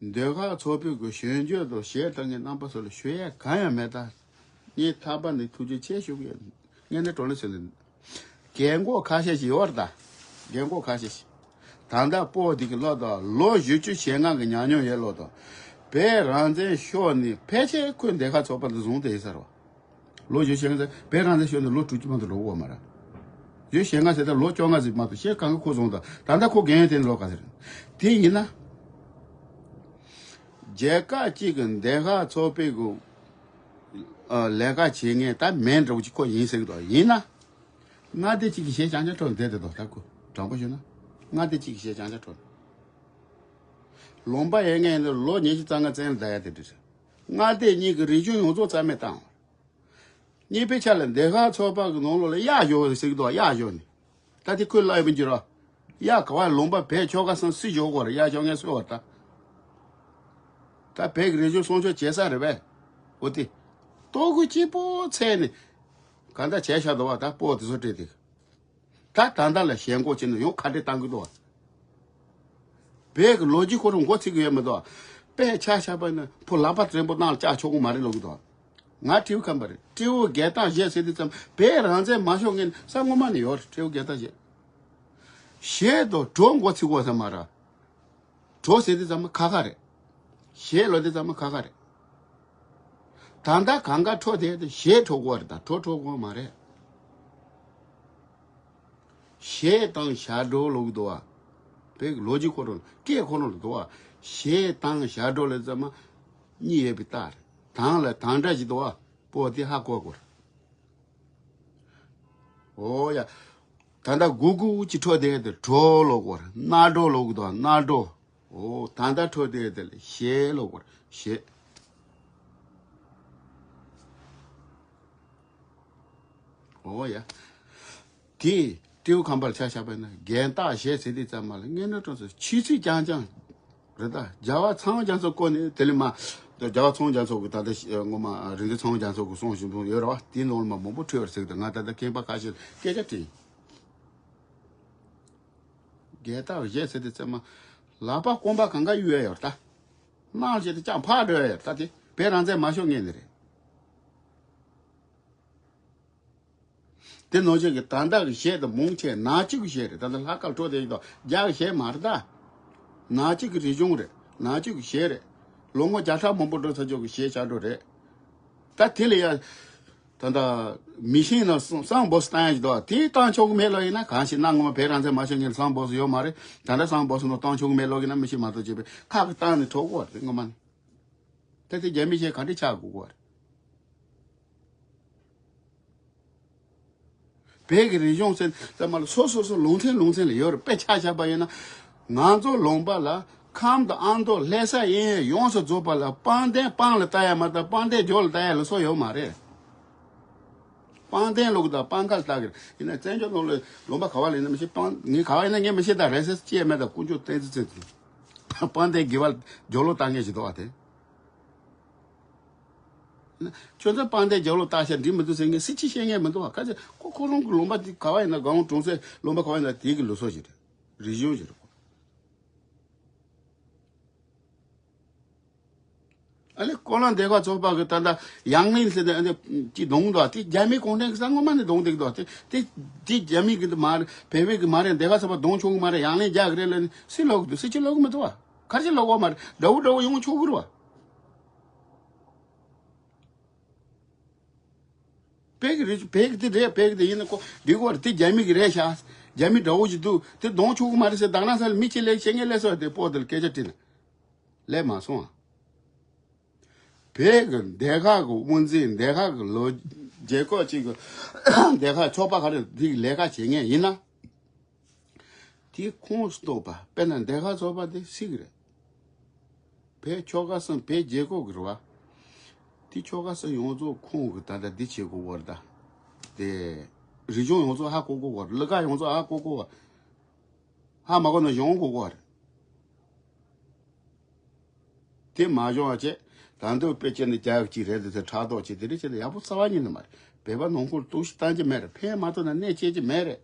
ཟློས་གར་ཚོགས་པའི་གི་གཞོན་སྐྱེས་དང་གཞས་གཏོང་མཁན་རྣམ་པ་ཚོ་ལ་ཞུ་ཡ་གང་ཡང་མེད་ད། ངས་ཐར་པ་ནས་ཐུགས་རྗེ་ཆེ་ཞུ་གི་ཡོད། ངས་ནི་གྲོ་ལེ་ཟེར་ནས། རྒན་གོག་ཁ་ཤས་ཤིག་ཡོད་རེད་ད། རྒན་གོག་ཁ་ཤས་ཤིག་ད་ལྟ་སྤོ་འདི་གི་ལོ་དང་ལོ་བཞི་བཅུ་ཞེ་ལྔ་གི་ཉམས་མྱོང་ཡོད་ལོ་དང་། བོད་རང་བཙན་ཤོར་ནས་ཕལ་ཆེར་ཁོས་ཟློས་གར་ཚོགས་པ་འདི་བཟུང་བསྡད་ཡིན་ས་རེད་བ། ལོ་བཞི་བཅུ་ཞེ་ལྔ་ཟེར་བོད་རང་བཙན་ཤོར་ནས་ལོ་དྲུག་ཅུ་མ་གཏོགས་འགྲོ་གི་ཡོད་མ་རེད། བཞི་བཅུ་ཞེ་ལྔ་ཟེར་ད་ལོ་བཅོ་ལྔ་ཟིག་མ་གཏོགས་ཤེས་གང་གི་ཁོ་བཟུང་དང་ད་ལྟ་ཁོ་རྒན་ཡོད་དེ་ནི་ལོ་ག་ཟེར། དེ་ཡིན་ན། རྒྱལ་ཁབ་གཅིག་གི་ཟློས་གར་ཚོགས་པའི་གི། ཨ་ལས་ཀ་བྱེད་མཁན་ད་མེད་འདྲ་བོ་ཅིག་ཁོ་ཡིན་ཟེར་གི་འདུག་ཡིན་ན། མངའ་སྡེ་གཅིག་གི་གཞས་རྐྱང་རྐྱང་འཁྲབ་བསྡད་དེ་འདུག་ད་ཁོ་དྲང་པོ་ཞུས་ན། མངའ་སྡེ་གཅིག་གི་གཞས་རྐྱང་རྐྱང་འཁྲབ། ལུང་པ་ཡོད་མཁན་ཡིན་ན་ལོ་ཉི་ཤུ་རྩ་ལྔ་བཙན་ལ་བསྡད་ཡ་དེ་འདྲ་རེད། མངའ་སྡེ་གཉིས་ཀྱི་རིག་གཞུང་ཡོངས་རྫོགས་རྩ་མེད་བཏང་བ། གཉིས་པའི་ཆ་ལ་ཟློས་གར་ཚོགས་པ་གི་ནང་ལོགས་ལ་གཡག་ཞོག་ཟེར་གི་འདུག་གཡག་ཞོག་ནས། ད་དེ་ཁོས་ལབ་ཡོད་པ་འགྱུར་རོ། གཡག་ག་བ་ལུང་པ་བས་ཆོལ་ཁ་གསུམ་སུས་ཞོག་གོ་ར་གཡག་ཞོག་ངས་སུ་བར་ད། ད་བས་ཀྱི་རེ་ཞུ་སྲུང་སྐྱོབ་བྱེད་ས་རེད་པས། འོ་དེ། ལྟོ་གོས་སྐྱིད་པོ་ཚད་ནས། གང་ལྟར་བྱས་ཤག་འདུག་བ་ད་སྤོ་དེ་ཚོ་སྤྲད་དེ། ད་ད་ལྟ་ལ་ཞེན་ཁོག་བྱས་ནས་ཡང་ཁ་བྲལ་བཏང་གི་འདུག་བ། བོད་ཀྱི་ལོ་རྒྱུས་ཁོ་རང་མགོ་ཚོད་ཀྱི་ཡོད་མི་འདུག་དཔེ་ཆ་བཞག་པ་ཡིན་ན་ཕོ་ལག་པ་བརྟན་པོ་གནང་ལ་བཅག་ཆོག་གི་མ་རེད་ལབ་གི་འདུག་ང་སྤྲེའུ་ཁམས་པ་རེད། སྤྲེའུ་རྒྱལ་རྟགས་བཞེས་ཟེར་དུས་ཙམ་བོད་རང་བཙན་མ་ཤོར་སྔོན་ས་སྔོན་མ་ནས་ཡོད་རེད། སྤྲེའུ་རྒྱལ་རྟགས་བཞེས། གཞས་དང་བྲོ་མགོ་ཚོད་དགོས་ས་མ་རེད། བྲོ་ཟེར་དུས་ཙམ་ཁ་ཁ་རེད། གཞས་ལབ་དུས་ཙམ་ཁ་ཁ་རེད། ད་ལྟ་གང་ག་འཁྲབ་བསྡད་དེ་གཞས་འཁྲབ་དགོས་རེད་ད་བྲོ་འཁྲབ་དགོས་མ་རེད། གཞས་དང་ཞབས་བྲོ་ལབ་གི་འདུག་བ། བོད་ཀྱི་ལོ་རྒྱུས་ཁོ་རང་སྐད་ཁོ་རང་ལ་འདུག་བ། གཞས་དང་ཞབས་བྲོ་ལབ་ཙམ་མ་གཉིས་ཡོད་པའི་རྟགས་རེད། དང་ལ་དང་སྒྲ་ཞིག་འདུག་བ། པོ་དེ་ཧ་གོ་དགོས་རེད། ཨོ་ཡ། ད་ལྟ་གུ་གུ་ཅིག་འཁྲབ་བསྡད་དེ་བྲོ་ལབ་དགོས་རེད། སྣ་བྲོ་ལབ་གི་འདུག་བ། སྣ་བྲོ། ཨོ་ད་ལྟ་འཁྲབ་བསྡད་དེ་ལ་གཞས་ལབ་དགོས་རེད། གཞས། ཨོ་ཡ། དེ་སྤྲེའུ་ཁམས་པ་ལ་ཆ་བཞག་པ་ཡིན་ན་རྒྱལ་རྟགས་གཞས་ཟེར་དུས་ཙམ་མ་ལ་དངོས་གནས་དྲང་གནས་ཆུ་ཚོད་རྐྱང་རྐྱང་རེད་ད། རྒྱལ་བ་ཚངས་དབྱངས་སུ་བསྐོར་ནས་དེ་ལས་མ་ རྒྱལ་བ་ཚངས་དབྱངས་རྒྱ་མཚོ་གི་ད་ལྟ་ཤི- ཨ་སྔོན་མ་རིག་འཛིན་ཚངས་དབྱངས་རྒྱ་མཚོ་གི་གསུང་བཞིན་དུ་ཡོད་རེད་བ། དེའི་ནང་ལ་མ་མང་པོ་འཁྲུལ་བར་ཟེར་གི་འདུག་ང་ད་ལྟ་མཁས་པ་ཁ་ཤས་སྐད་ཆ་དྲིས། རྒྱལ་དར་བཞེས་ཟེར་དེ་ཚད་མ་ལག་པ་རྐང་པ་གང་ག་གཡུག་ཡ་ཡོད་ད། སྣང་བྱེད་དེ་ཅང་ཕར་འགྲོ་ཡ་ཡོད་ད། དེ་བོད་རང་བཙན་མ་ཤོར་ངེས་ནི་རེད། དེ་ནང་བཞིན་གྱི་ད་ལྟ་གི་གཞས་དང་མང་ཆེ་ནག་གཅིག་གི་གཞས་རེད། ད་ལྟ་ལྷག་དཀར་འཕྲོ་དེ་ཡིན་དང་རྒྱ་གི་གཞས་མ་རེད་ད། ནག་གཅིག་གི་རིག་གཞུང་རེད། ནག་གཅིག་གི་གཞས་རེད། ལོ་ངོ་བརྒྱ་ཕྲག་མང་པོ་འགྲོ་ཚར་ཆོག་གི་གཞས་ཆགས་འགྲོ་རེད། ད་དེ་ལ་ཡ། ད་ལྟ་མི་ཤེས་ན་སང་སང་བོ་སི་བཏང་ཡ་ཞིག་འདུག་དེ་བཏང་ཆོག་གི་མེད་ལོ་ཡིན་ན་གང་ཞིག་ན་ངོ་མ་བོད་རང་བཙན་མ་ཤོར་ངེས་སང་བོ་སི་ཡོད་མ་རེད། ད་ལྟ་སང་བོ་སི་ནང་བཏང་ཆོག་གི་མེད་ལོ་ཡིན་ན་མི་ཤེས་མ་གཏོགས་བྱས་པས་ཁག་གི་བཏང་ནས་འཕྲོག་གོ་བ་རེད་ངོ་མ་ནི། ད་དེ་རྒྱ་མི་གཞས་ག་འདྲ་ཆགས་དགོས་གོ་བ་རེད། བོད་ཀྱི་རིག་གཞུང་ཟེར་ཙམ་མ་ལ་སོ་སོ་སོ་ལུང་ཚན་ལུང་ཚན་ལ་ཡོད་རེད། དཔེ་ཆ་བཞག་པ་ཡིན་ན། ང་ཚོ་ལུང་པ་ལ་ཁམས་དང་ཨ་མདོ་ལྷ་ས་གཡས་གཡོན་ཡོངས་སུ་རྫོགས་པ་ལ་པང་གདན་སྤང་ལ་ལྟ་ཡ་མ་གཏོགས་པང་གདན་རྒྱབ་ལ་ལྟ་ཡ་ལ་སོ་ཡོད་མ་རེད། པང་གདན་ལུགས་དང་པང་ཁ་ལ་ལྟ་གི་རེད། ཡིན་ན་བཙན་བྱོལ་ནང་ལ་ལུང་པ་ག་བ་ལ་ཡིན་ན་མི་ཤེས། པང་ངས་ག་བ་ཡིན་ན་ངས་མི་ཤེས་ད་རེས་སེ་ཅེས་མེད་ད་དཀོན་མཆོག་བསྟན་འཛིན་བཙན་འཛིན། པང་གདན་དགེ་བ་རྒྱབ་ལོག་ལྟ་ངེས་ཞིག་འདུག་བ་དེ། ཁྱོད་ཚོ་པང་གདན་རྒྱབ་ལོག་ལྟ་ཤ་འགྲིག་མི་འདུག་ཟེར་ངས་སྲིད་སྤྱི་བཤད་ངེས་མི་འདུག་བ། ཁ་ཅིག་ཁོ་ཁོ་རང་གི་ལུང་པ་དེ་ག་བ་ཡིན་ན་སྒང་གྲོང་གསེབ་ལུང་པ་ག་བ་ཡིན་ན་དེ་གི་ལུགས་སྲོལ་ཞིག་རེད། རིག་གཞུང་ཞིག་རེད། ཨ་ལེ་ཀོ་ལོན་སྡེ་ཁག་ཚོགས་པ་གི་ད་ལྟ་ཡང་ལིན་ཟེར་ནས་ཨ་ནི་ཅི་གདོང་འདུག་དེ་རྒྱ་མི་གུང་ཁྲན་གི་ས་ངོ་མ་ནས་གདོང་འདུག་དེ་དེ་དེ་རྒྱ་མི་གི་འདི་མ་རེད། བོད་བོད་གི་མ་རེད། སྡེ་ཁག་ཚོགས་པ་གདོང་ཆུང་གི་མ་རེད། ཡང་ལིན་རྒྱ་གི་རེད་ལ་ནི་སི་ལོག་གི་འདུག་སི་ཅི་ལོག་གི་མི་འདུག་བ། ག་རེ་ཅི་ལོག་གི་མ་རེད། འདྲ་བོ་འདྲ་བོ་ཡོང་ཆོག་གི་རེད་བ། བོད་ཀྱི་རིག་བོད་ཀྱི་དེ་རེད། བོད་ཀྱི་དེ་ཡིན་ན་ཁོ་འདི་གོ་རེད། དེ་རྒྱ་མི་གི་རེད་ཤག་རྒྱ་མི་འདྲ་བོ་ཞིག་འདུག་དེ་གདོང་ཆུང་གི་མ་རེད་ཟེར་དག་ན་ས་ལ་མི་ཅི་ལས་བྱེད་ངེས་ལས་སོ་དེ་སྤོ་དེ་ལ་སྐད་ཆ་དྲིས་ན་ལས་མ་སོང་ཨ། བོད་ཀྱི་སྡེ་ཁག་གི་དབུ་འཛིན། སྡེ་ཁག་གི་ལོ་རྒྱལ་ཁབ་ཅིག་གི་སྡེ་ཁག་ཚོགས་པ་ག་རེ་དེ་གི་ལས་ཀ་བྱེད་ངེས་ཡིན་ན། དེ་ཁོངས་སུ་གཏོགས་པ་དཔེར་ན་སྡེ་ཁག་ཚོགས་པ་དེ་སྲིད་ཀྱི་རེད། བོད་ཆོལ་ཁ་གསུམ་བོད་རྒྱལ་ཁབ་ཀྱི་རེད་བ། དེ་ཆོལ་ཁ་གསུམ་ཡོངས་རྫོགས་ཁོངས་ཀྱི་ད་ལྟ་འདི་བྱེད་དགོས་བར་ད། དེ་རིག་གཞུང་ཡོངས་རྫོགས་ཧ་གོ་དགོས་བར། གླུ་གར་ཡོངས་རྫོགས་ཧ་གོ་དགོས་བར། ཧ་མ་གོ་ན་གཞུང་གོ་དགོས་བར། དེ་མ་བྱུང་བ་བྱས། ད་འདོད་དཔེ་ཅན་ནི་རྒྱ་གཅིག་རེད་འདི་ཚོ་ཕྲག་དོག་བྱེད་དེ་རེད་བྱེད་དེ་ཡག་པོ་རྩ་བ་ཉིད་ནས་མ་རེད། བོད་པ་ནང་ཁུལ་གཏུག་བཤེར་བཏང་གི་མེད་རེད། ཕན་མ་ཐོགས་ན་གནས་སྐྱེལ་གྱི་མེད་རེད།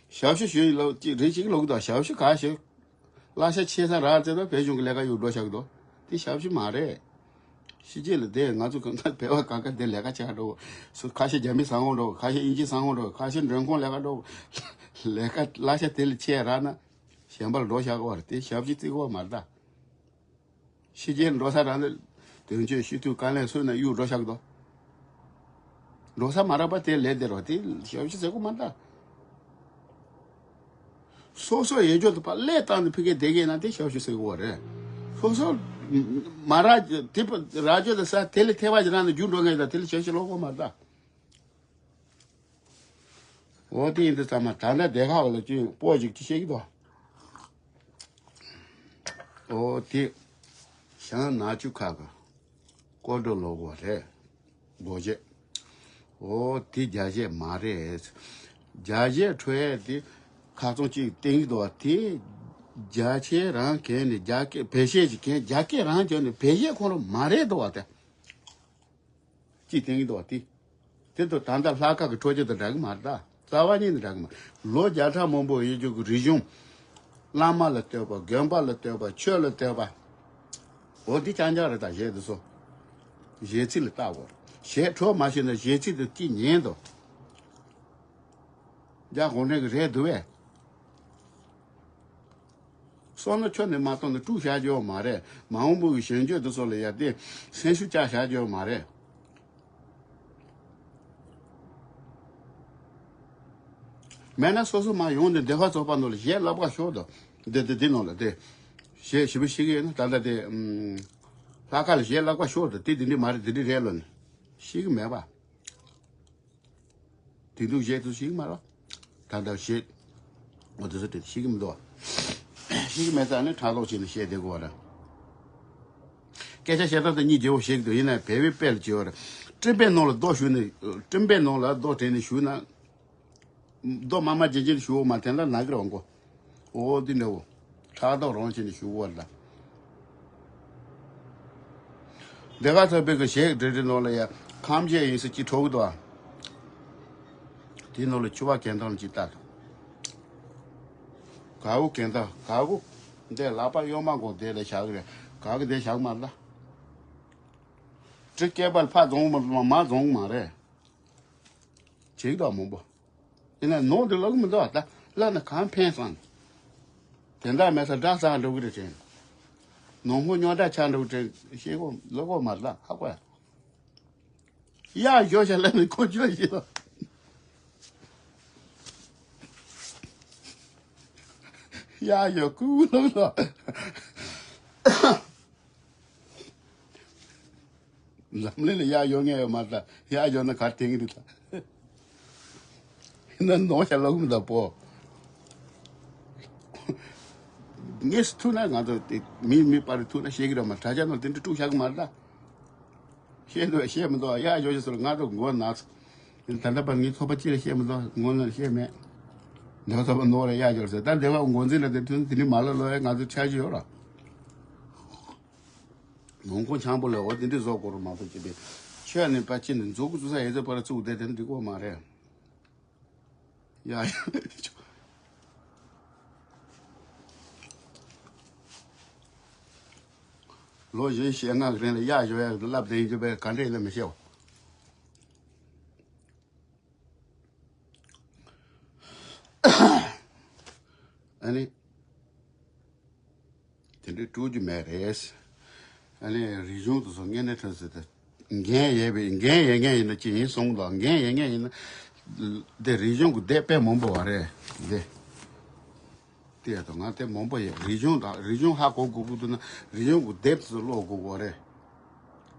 ཞབས་ཞུ་ཞུ་ཡི་ལོ་གཅིག་རེ་གཅིག་ལོ་གི་དང་ཞབས་ཞུ་ག་ཞུ། གླ་ཆ་ཆེ་ས་རག་ཚེ་ད་བོད་གཞུང་གི་ལས་ཀ་ཡོད་འགྲོ་བཞག་གི་འདུག་དེ་ཞབས་ཞུ་མ་རེད། ཕྱི་རྒྱལ་ལ་བསྡད་ང་ཚོ་གང་ལྟར་བོད་པ་གང་ག་བསྡད་ལས་ཀ་བྱེད་འགྲོ། སུ་ཁ་ཤས་རྒྱ་མི་ཟ་འོང་འགྲོ། ཁ་ཤས་དབྱིན་ཇི་ཟ་འོང་འགྲོ། ཁ་ཤས་མགྲོན་ཁང་ལས་ཀ་འགྲོ། ལས་ཀ་གླ་ཆ་དེ་ལས་ཆེ་རག་ན་གཞན་པ་ལ་འགྲོ་བཞག་གི་བ་རེད། དེ་ཞབས་ཞུ་བརྩི་གི་བ་མ་རེད་ད། ཕྱི་རྒྱལ་འགྲོ་ས་རང་ལ་དོན་གཅོད་སྤྱི་འཐུས་བཀའ་བློན་སུ་ན་གཡུག་འགྲོ་ཤག་དོ། འགྲོ་ས་མ་རག་པ་དེ་ལས་དེ་རོ་དེ་ཞབས་ཞུ་ཟེར་གོ་མ་ད། སོ་སོ་ཡེ་རྒྱུ་དུ་པ་ལས་བཏང་དུ་ཕི་གེ་དེ་གེ་ན་དེ་ཞབས་ཞུ་ཟེར་གོ་རེད། སོ་སོ་མ་རག་དེ་པ་རག་རྒྱུ་དུ་ས་དེ་ལས་ཐེ་བ་ཞིག་རང་ནས་རྒྱུ་འགྲོ་ངེས་ད་དེ་ལས་ཞབས་ཞུ་ལོག་གོ་མ་ད། འོ་དེ་ཡིན་དུས་ཚང་མ་ད་ལྟ་སྡེ་ཁག་ལ་ཅིག་སྤོ་ཞིག་ཅིག་བཤད་ཀྱི་འདུག་འོ་དེ་ཞང་ནག་ཆུ་ཁ་གི་ཀོ་ཌོ་ལོ་གོ་རེད། སྒོ་བཞེས། འོ་དེ་རྒྱ་བཞེས་མ་རེད། རྒྱ་བཞེས་འཕྲོད་ཡས་དེ་ཁ་ཚོན་གཅིག་བསྟན་གྱི་འདུག་བ། དེ་རྒྱ་ཆེ་རང་གན་ནས་རྒྱ་སྐད་བེད་སྐད་ཅིག་གན་རྒྱ་སྐད་རང་གྱོན་ནས་བེད་སྐད་ཁོ་རང་མ་རེད་འདུག་བ་དེ། ཅིག་བསྟན་གྱི་འདུག་བ་དེ། དེ་ཚོ་ད་ལྟ་ལྷག་དཀར་གྱི་འཕྲོད་བསྟེན་དང་འདྲ་གི་མ་རེད་ད། རྩ་བ་ཉིད་ནས་འདྲ་གི་མ་རེད། ལོ་བརྒྱ་ཕྲག་མང་པོ་ཡོད་རྒྱུ་གི་རིག་གཞུང་། བླ་མ་ལ་བསྟོད་པ། དགོན་པ་ལ་བསྟོད་པ། ཆོས་ལ་བསྟོད་པ། འོ་འདི་རྐྱང་རྐྱང་རེད་ད་གཞས་འདི་ཚོ། གཞས་ཚིག་ལ་བལྟ་དགོས། གཞས་འཕྲོད་མ་ཤེས་ན་གཞས་ཚིག་དེ་ཅིག་ཉན་དོ། རྒྱ་གུང་ཁྲན་གྱི་རེད་འདུག་བས། བསམ་བློ་ཁྱོན་ནས་མ་གཏོང་ནས་དཀྲུག་བཞག་རྒྱུ་མ་རེད། མ་འོངས་པ་གི་གཞོན་སྐྱེས་དེ་ཚོ་ལ་ཡ་དེ་སེམས་ཤུགས་བཅག་བཞག་རྒྱུ་མ་རེད། མེད་ན་སོ་སོ་མ་ཡོང་ནས་སྡེ་ཁག་ཚོགས་པ་ནང་ལ་གཞས་བསླབ་ག་ཤོག་དང་། འདི་འདི་འདི་ནང་ལ་དེ་གཞས་ཞེ་པོ་ཤེས་ཀྱི་ཡོད་ན་ད་ལྟ་དེ་ཨམ་ལྷག་དཀར་ལ་གཞས་བསླབ་ག་ཤོག་དང་། དེ་འདི་འདྲ་མ་རེད། འདི་འདྲ་རེད་ལོ་ནས་ཤེས་ཀྱི་མེད་པ། དེ་འདུག་བཤད་ཚུལ་ཞིག་མ་རེད། ད་ལྟ་བཤད། འོ་དེ་ཚོ་དེ་ཤེས་ཀྱི་མི་འདུག་བ། ཤེས་ཀྱི་མེད་ཙང་ནི་ཕྲག་དོག་བྱས་ནས་བཤད་བསྡད་དགོས་བ་རེད། སྐད་ཆ་བཤད་སྟངས་དེ་གཉིས་བརྗེ་བོ་བཤད་ཀྱི་འདུག་ཡིན་ནའི་བེ་བེ་དཔེ་ལ་བྱེད་བ་རེད། སྤྲིན་པའི་ནང་ལ་རྡོ་གཞུས་ནས་སྤྲིན་པའི་ནང་ལ་རྡོ་དྲངས་ནས་གཞུས་ན། རྡོ་དམར་དམར་རྗེན་རྗེན་གཞུ་བོ་མ་དྲངས་ན་ནག་གི་རེད་བ་མགོ། འོ་དེ་འདྲ་བོ། ཕྲག་དོག་རང་བྱས་ནས་གཞུ་བོ་རེད་ད། འདི་ག་ཚོད་པའི་གི་ཞེས་འདྲི་འདྲི་ནང་ལ་ཡ་ཁམས་བྱས་ཡིན་ཟེར་གྱི་འཕྲོ་གི་འདུག་ཨ། དེའི་ནང་ལ་ཆུ་བ་གན་ཐང་གཅིག་ལྟ། གའུ་གན་ཐང་གའུ་འདི་ལག་པ་གཡོན་མ་འགོ་བསྡད་ལ་བཞག་གི་རེད། གའུ་གི་འདི་བཞག་མ་ལ། གྲི་སྐེད་པར་ཕར་རྫོང་མ་མ་རྫོང་མ་རེད། བྱེད་ཀྱི་འདུག་མང་པོ། ཡིན་ན་ནོར་འདི་ལོག་གི་མི་འདུག་ད་ལ་ན་གང་ཕན་སོང་། དེ་འདྲ་མེད་ས་འདྲ་ས་འགྲོ་གི་རེད་དྲན། ནོར་ཧོ་རྙོག་དྲ་ཆགས་འགྲོ་གི་དྲན་ཤེས་གོ་ལོ་གོ་མ་ལ་ཧ་གོ་ཡ། ཡ་ཞོ་ཤ་ལ་ནི་ཁོ་ཅོ་ཡི་ལ། ཡ་ཞོ་ཀུ་ལོ་ལོ། འཛམ་གླིང་ལ་ཡག་ཡོད་ངེས་ཡོད་མ་རེད། ཡག་ཡོད་ན་གར་དེང་གི་རེད། ཡིན་ན་ནོར་ཤ་ལོག་མི་འདུག་པོ། ངས་ཐུག་ན་ང་ཚོ་དེ་མི་མི་པར་ཐུག་ན་ཤེས་ཀྱི་རེད་མ། དྲ་རྒྱ་ནང་དེ་འདྲ་དཀྲུག་བཞག་གི་མ་རེད་ད། ཤེས་འདུག་ཤེས་མི་འདུག་ཡག་ཡོད་ཤེས་སོང་ང་ཚོ་མགོ་ན། ད་ལྟ་བར་ངའི་ཚོགས་པ་གཅིག་ལ་བཤད་མི་འདུག་ངོ་ལ་བཤད་མེད། འདི་བ་ཚོགས་པ་ནོར་རེད་ཡག་ཡོད་ཟེར་ད་འདི་བ་འགོ་འཛིན་ལ་དེ་དུས་དེ་ནི་མ་ལ་ལོ་ཡ་ང་ཚོ་འཆར་གཞི་ཡོད་ར། ནང་ཁོང་ཆང་པོ་ལས་འོ་དེ་འདྲའི་བཟོ་དགོས་རུ་མ་གཏོགས་ཅི་པས། ཆོས་ནི་པ་ཅི་ནི་མཛུག་གུ་བཙུགས་ས་ཡོད་ཚད་པར་བཙུགས་བསྡད་དེ་འགྲིག་གོ་མ་རེད། ཡ་ཡ། ལོ་བཞི་ཞེ་ལྔ་གི་རིང་ལ་གཡག་ཞོ་ཡག་ལབ་བསྡད་ཡིན་ཅི་པས་ག་འདྲ་ཡིན་ལ་མི་ཤེས་བ། ཨ་ནི། དེ་འདྲའི་དཀྲུག་རྒྱུ་མེད་རེད། ཨ་ནི་རིག་གཞུང་དེ་ཚོ་དངོས་གནས་ཁྲོན་ཟེར་ཏེ། འགན་ཡས་པའི་འགན་ཡས་མཁན་ཡིན་ན་ཅི་ཡིན་གསུངས་དང་འགན་ཡས་མཁན་ཡིན་ན། དེ་རིག་གཞུང་གི་དེབ་དཔེ་མང་པོ་བ་རེད་དེ། དེ་ཡ་དང་ང་དེ་མང་པོ་ཡས་རིག་གཞུང་དང་རིག་གཞུང་ཧ་གོ་དགོས་ཀྱི་འདུག་ན་རིག་གཞུང་གི་དེབ་དེ་ཚོ་ཀློག་དགོས་པ་རེད།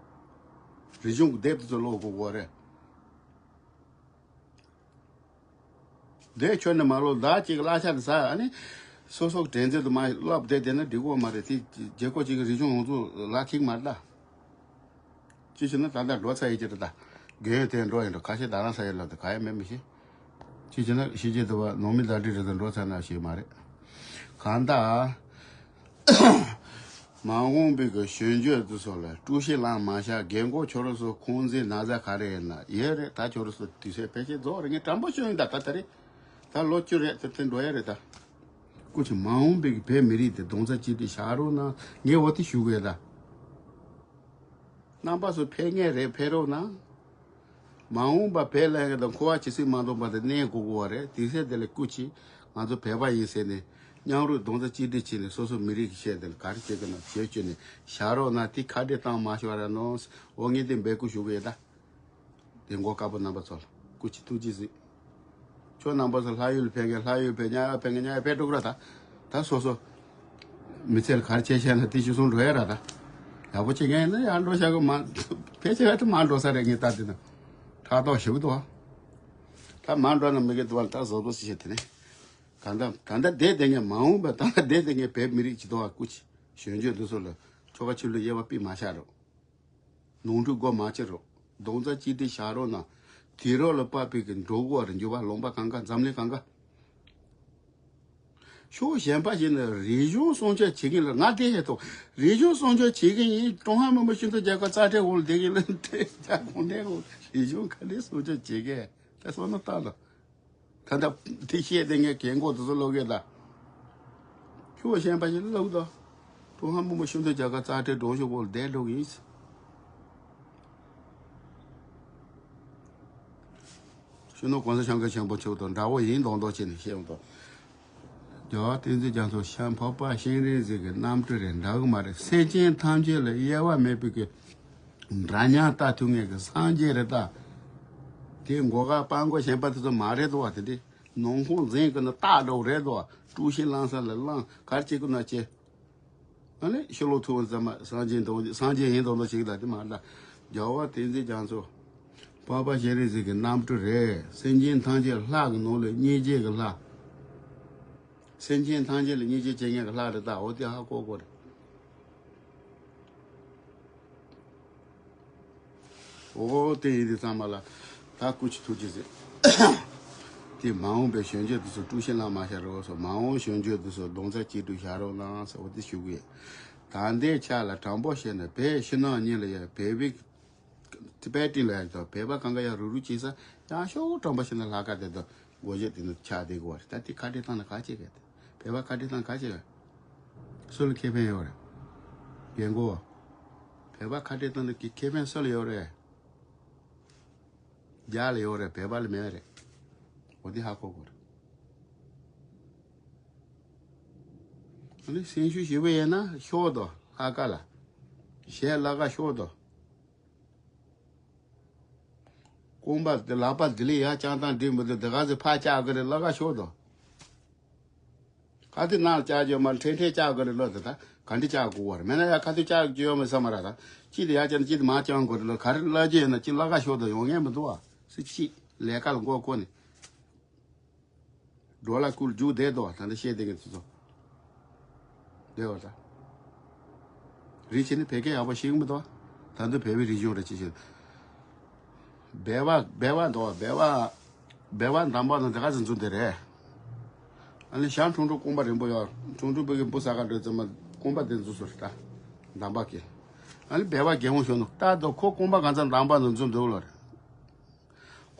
རིག་གཞུང་གི་དེབ་དེ་ཚོ་ཀློག་དགོས་པ་རེད། དེ་ཁྱོན་ནས་མ་ལོ་ཟླ་གཅིག་གླ་ཆ་དེ་ཟ་ཨ་ནི། སོ་སོ་གི་དྲན་ཚད་དུ་མ་སློབ་བསྡད་བསྡད་ན་འགྲིག་གོ་མ་རེད་དེ། རྒྱལ་ཁབ་ཅིག་གི་རིག་གཞུང་ཡོངས་རྫོགས་ལ་ཐིག་མ་རེད་ད། ཅི་ཞུ་ན་ད་ལྟ་འགྲོ་ཚར་ཡི་ཅི་རེད་ད། རྒན་ཡོད་དེ་འགྲོ་ཡིན་འགྲོ་ཁ་ཤས་ད་རང་ས་ཡི་ལ་དུ་ག་ཡ་མེད་མི་ཤེས། ཅི་ཞུ་ན་ཤི་རྗེས་དུ་བ་ནང་མི་ཟླ་སྒྲིལ་རེད་དུ་འགྲོ་ཚར་ན་ཤེས་མ་རེད། གང་ལྟར། མ་འོངས་པའི་གི་གཞོན་སྐྱེས་དེ་ཚོ་ལ་དཀྲུག་ཤིང་ལངས་མ་བྱ། རྒན་གོག་ཁྱོད་རང་ཚོ་ཁུང་ཙི་ན་ཚ་ག་རེ་ཡིན་ན་ཡོད་རེད་ད། ཁྱོད་རང་ཚོ་དུས་ཚོད་ཕལ་ཆེར་རྫོགས་རེད། ངས་དྲང་པོ་ཤོད་ཡིན་ད། ད་ད་རེད་ད་ལོ་བཅུ་རེད་ད་དེ་འགྲོ་ཡ་རེད་ད། སྐུ་མཁྱེན་མ་འོངས་པའི་གི་བོད་མི་རིགས་དེ་རྡོག་རྩ་གཅིག་སྒྲིལ་བཞག་རོགས་གནང་། ངས་འོ་དེ་ཞུ་དགོས་ད། རྣམ་པ་ཚོ་ཕེབས་ངེས་རེད་ཕེབས་རོགས་གནང་། མ་འོངས་པ་བོད་ལས་ཀ་དང་འཁོར་བ་ཇི་སྲིད་མ་ཐོབ་བར་དུ་གནས་དགོས་ཀྱི་ཡོད་རེད། དེ་ཚེ་དེ་ལ་སྐུ་མཁྱེན་ང་ཚོ་བོད་པ་ཡིན་ཟེར་ནས་མཉམ་རུབ་རྡོག་རྩ་གཅིག་སྒྲིལ་བྱས་ནས་སོ་སོ་མི་རིགས་ཀྱི་ཆེད་དེ་ལ་ག་རེ་བྱེད་དགོས་ན་བྱེད་བཅུག་ནས་བཞག་རོགས་གནང་། དེ་ཁ་བྲལ་བཏང་མ་ཤོར་ར་ནོ། འོ་ངས་དེ་འབོད་སྐུལ་ཞུ་གི་ཡོད་ད། དེ་མགོ་དཀར་པོ་རྣམ་པ་ཚོ་ལ་སྐུ་མཁྱེན་ཐུགས་རྗེ་གཟིགས། ཁྱོད་རྣམ་པ་ཚོ་ལྷ་ཡུལ་ཕེབས་མཁན་ལྷ་ཡུལ་ཕེབས། ཉ་ཡ་ཕེབས་མཁན་ཉ་ཡ་ཕེབས་འགྲོ་གི་ར་ད། ད་སོ་སོ། མི་ཚེ་ལ་ག་རེ་བྱས་བྱས་ན་དེ་གཞི་བཟུང་འགྲོ་ཡ་ར་ད། ཡག་པོ་བྱེད་མཁན་ཡིན་ན་ཡར་འགྲོ་བྱ་གི་མ། ཕལ་ཆེར་ད་མར་འགྲོ་ས་རེད་ངས་ལྟ་དེ་ན། ཕྲག་དོག་ཞེ་པོ་འདུག་ཨ། ད་མར་འགྲོ་ན་མི་དགེ་འདུག་ཨ། ད་བཟོ་བཟོ་ཞིག་བྱེད་དེ་ནས། གང་ལྟར་ད་ལྟ་བསྡད་བསྡད་མཁན་མ་འོངས་པ་ད་ལྟ་བསྡད་བསྡད་མཁན་བོད་མི་རིགས་ཀྱི་ཐོག་ལ་སྐུ་མཁྱེན་གཞོན་སྐྱེས་འདི་ཚོ་ལ་ཆོལ་ཁ་ཆོས་ལུགས་དབྱེ་བ་དཔེ་མ་ཆགས་རོགས། ནོར་འཁྲུལ་སྒོ་མ་ཕྱེ་རོགས། རྡོག་རྩ་གཅིག་སྒྲིལ་བཞག་རོགས་གནང་། དུས་རབས་ལ་དཔག་པའི་གི་འགྲོ་དགོས་པ་རེད། འགྱུར་བ་ལུང་པ་གང་ག་འཛམ་གླིང་གང་ག་ཕྱོགས་གཞན་པ་ཞིག་ནས་རིག་གཞུང་སྲུང་སྐྱོབ་བྱེད་མཁན་ལ་ང་དེ་བཤད་ཐུབ། རིག་གཞུང་སྲུང་སྐྱོབ་བྱེད་མཁན་ཡིན། ཀྲུང་ཧྭ་མི་དམངས་སྤྱི་མཐུན་རྒྱལ་ཁབ་རྩ་ཁྲིམས་འོག་ལ་བསྡད་མཁན་ལ་དེ་རྒྱ་གོང་ནས་འོག་རིག་གཞུང་ག་ནས་སྲུང་སྐྱོབ་བྱེད་མཁན་དེ་བསམ་བློ་བཏང་དང་། ད་ལྟ་དེ་བཤད་དེ་ངས་རྒན་གོག་དེ་ཚོ་ལོག་གེ་ད། ཁྱོད་གཞན་པ་ཞིག་ལོག་དོ། ཀྲུང་ཧྭ་མི་དམངས་སྤྱི་མཐུན་རྒྱལ་ཁབ་རྩ་ཁྲིམས་སྒྲོམ་གཞི་འོག་ལ་བསྡད་འགྲོ་གི་ཡིན། སྤྱི་ནོར་གོང་ས་སྐྱབས་མགོན་ཆེན་པོ་མཆོག་དང་འདྲ་བོ་ཡིན་མདོག་མདོག་བྱས་ནས་བཤད་འོང་དོ། རྒྱལ་བ་བསྟན་འཛིན་རྒྱ་མཚོ་ཤ་འཕགས་པ་སྤྱན་རས་གཟིགས་ཀྱི་རྣམ་སྤྲུལ་རེད། འདྲ་གི་མ་རེད། སེམས་ཅན་ཐམས་ཅད་ལ་དབྱེ་བ་མེད་པའི་གི་འདྲ་མཉམ་ལྟ་ཐུབ་མཁན་གྱི་སངས་རྒྱས་རེད་ད། དེ་མགོ་དཀར་སྤྲང་པོ་གཞན་པ་དེ་ཚོ་མ་རེད་དོ་བ། དེ་འདྲའི་ནང་ཁོང་འཛིན་གི་ན་རྟགས་འདྲ་བོ་རེད་དོ་བ། དཀྲུག་ཤིང་ལངས་ས་ལ་ལངས། ག་རེ་བྱེད་གི་ན་བྱེད། ཨ་ནི་ཤོ་ལོ་ཐུ་བ་ཙམ་མ་སངས་རྒྱས་འདོན་སངས་རྒྱས་ཡིན་མདོག་མདོག་བྱེད་གི་ད། དེ་མ་རེད་ད། རྒྱལ་བ་བསྟན་འཛིན་རྒྱ་མཚོ་འཕགས་པ་སྤྱན་རས་གཟིགས་ཀྱི་རྣམ་སྤྲུལ་རེད། སེམས་ཅན་ཐམས་ཅད་ལྷ་གི་ནང་ལ་སྙིང་རྗེ་གི་ལྷ། སེམས་ཅན་ཐམས་ཅད་ལ་སྙིང་རྗེ་བྱེད་མཁན་གྱི་ལྷ་རེད་ད། འོ་དེ་ཧ་གོ་གོ་རེད། འོ་དེ་ཡིན་དུས་ཚང་མ་ལ་ད་སྐུ་མཁྱེན་ཐུགས་རྗེ་གཟིགས། དེ་མ་འོངས་པའི་གཞོན་སྐྱེས་དེ་ཚོ་དཀྲུག་ཤིང་ལངས་མ་བྱ་རོགས་སོ། མ་འོངས་གཞོན་སྐྱེས་དེ་ཚོ་རྡོག་རྩ་གཅིག་སྒྲིལ་བྱ་རོགས་གནང་ཟེར་འོ་དེ་ཞུ་གི་ཡོད། ད་ལྟའི་ཆ་ལ་དྲང་པོ་བཤད་ན་བོད་ཕྱི་ནང་གཉིས་ལ་ཡང་བོད་པའི་ཊི་བེ་ཊན་ལ་ཡང་དང་བོད་པ་གང་ག་ཡང་རུག་རུག་བྱེད་ས་ཡང་ཤོག་དྲང་པོ་བཤད་ན་ལྷག་དཀར་དེ་དང་སྒོ་བཞི་དེ་ནི་ཆགས་བསྡད་དགོས་པ་རེད། ད་དེ་ཁ་བྲལ་བཏང་ན་ག་བྱེད་ག་དེ་བོད་པ་ཁ་བྲལ་བཏང་ན་ག་བྱེད་ག་སུ་ལ་ཁེ་ཕན་ཡོད་རེད། རྒན་གོ། བོད་པ་ཁ་བྲལ་བཏང་ན་ཁེ་ཕན་སུ་ལ་ཡོད་རེད། རྒྱ་ལ་ཡོད་རེད། བོད་པ་ལ་མེད་རེད། འོ་དེ་ཧ་གོ་དགོས་རེད། ཨ་ནི་སེམས་ཤུགས་ཞེ་པོ་ཡོད་ན་ཤོག་དོ་ལྷག་དཀར་ལ། གཞས་བླ་ག་ཤོག་དོ། རྐང་པ་དེ་ལག་པ་དེ་ལས་ཡར་བརྐྱངས་སྟངས་འགྲིག་མི་འདུག་དེ་ག་ཚོད་ཕར་བཀྱག་གི་རེད་བླ་ག་ཤོག་དོ། ཁ་ཐུག་ནང་ལ་བཅག་རྒྱུ་མ་ཁྲེལ་ཁྲེལ་བཅག་དགོས་རེད་ལོ། དེ་ད་ག་འདྲ་བཅག་དགོས་བར་མེད་ན་ཡ་ཁ་ཐུག་བཅག་རྒྱུ་ཡོད་མེད་བསམ་མ་ར། ད་གཅིག་དེ་ཡ་བཅག་ན་གཅིག་དེ་མ་བཅག་དགོས་རེད་ལོ། ག་རེ་བླ་རྒྱུ་ཡོད་ན་གཅིག་བླ་ག་ཤོག་དང་ཡོང་ངེས་མི་འདུག་བ། སུ་གཅིག་ལས་ཀ་ལ་མགོ་འཁོར་ནས་འགྲོ་ལ་ཀུལ་རྒྱུག་བསྡད་འདུག་བ། ད་འདི་བཤད་བསྡད་མཁན་དེ་ཚོ་བསྡད་བ་ད། རིགས་ཆེ་ནི་བོད་སྐད་ཡག་པོ་ཤེས་ཀྱི་མི་འདུག་བ། ད་འདི་བོད་པའི་རིག་གཞུང་རེད་ཅེས་བཤད། སྦལ་པ་སྦལ་པ་འདུག་སྦལ་པ། སྦལ་པ་འདམ་པ་ནང་དེ་ག་ཚོད་འཛུལ་དེ་རེད། ཨ་ནི་ཞང་ཁྲུང་ཁྲུང་རྐང་པ་རིང་པོ་ཡོད། ཁྲུང་ཁྲུང་བུ་གི་འབུ་ཟ་ག་འགྲོ་ཙམ་མ་རྐང་པ་དེ་འཛུལ་སོང་རེད་ད། འདམ་པ་གི། ཨ་ནི་སྦལ་པ་རྒན་མོ་ཞོན་ནུ་ལྟ་དོ་ཁོ་རྐང་པ་གང་ཚ་འདམ་པ་ནང་འཛུལ་འདུག་ལོ་རེད།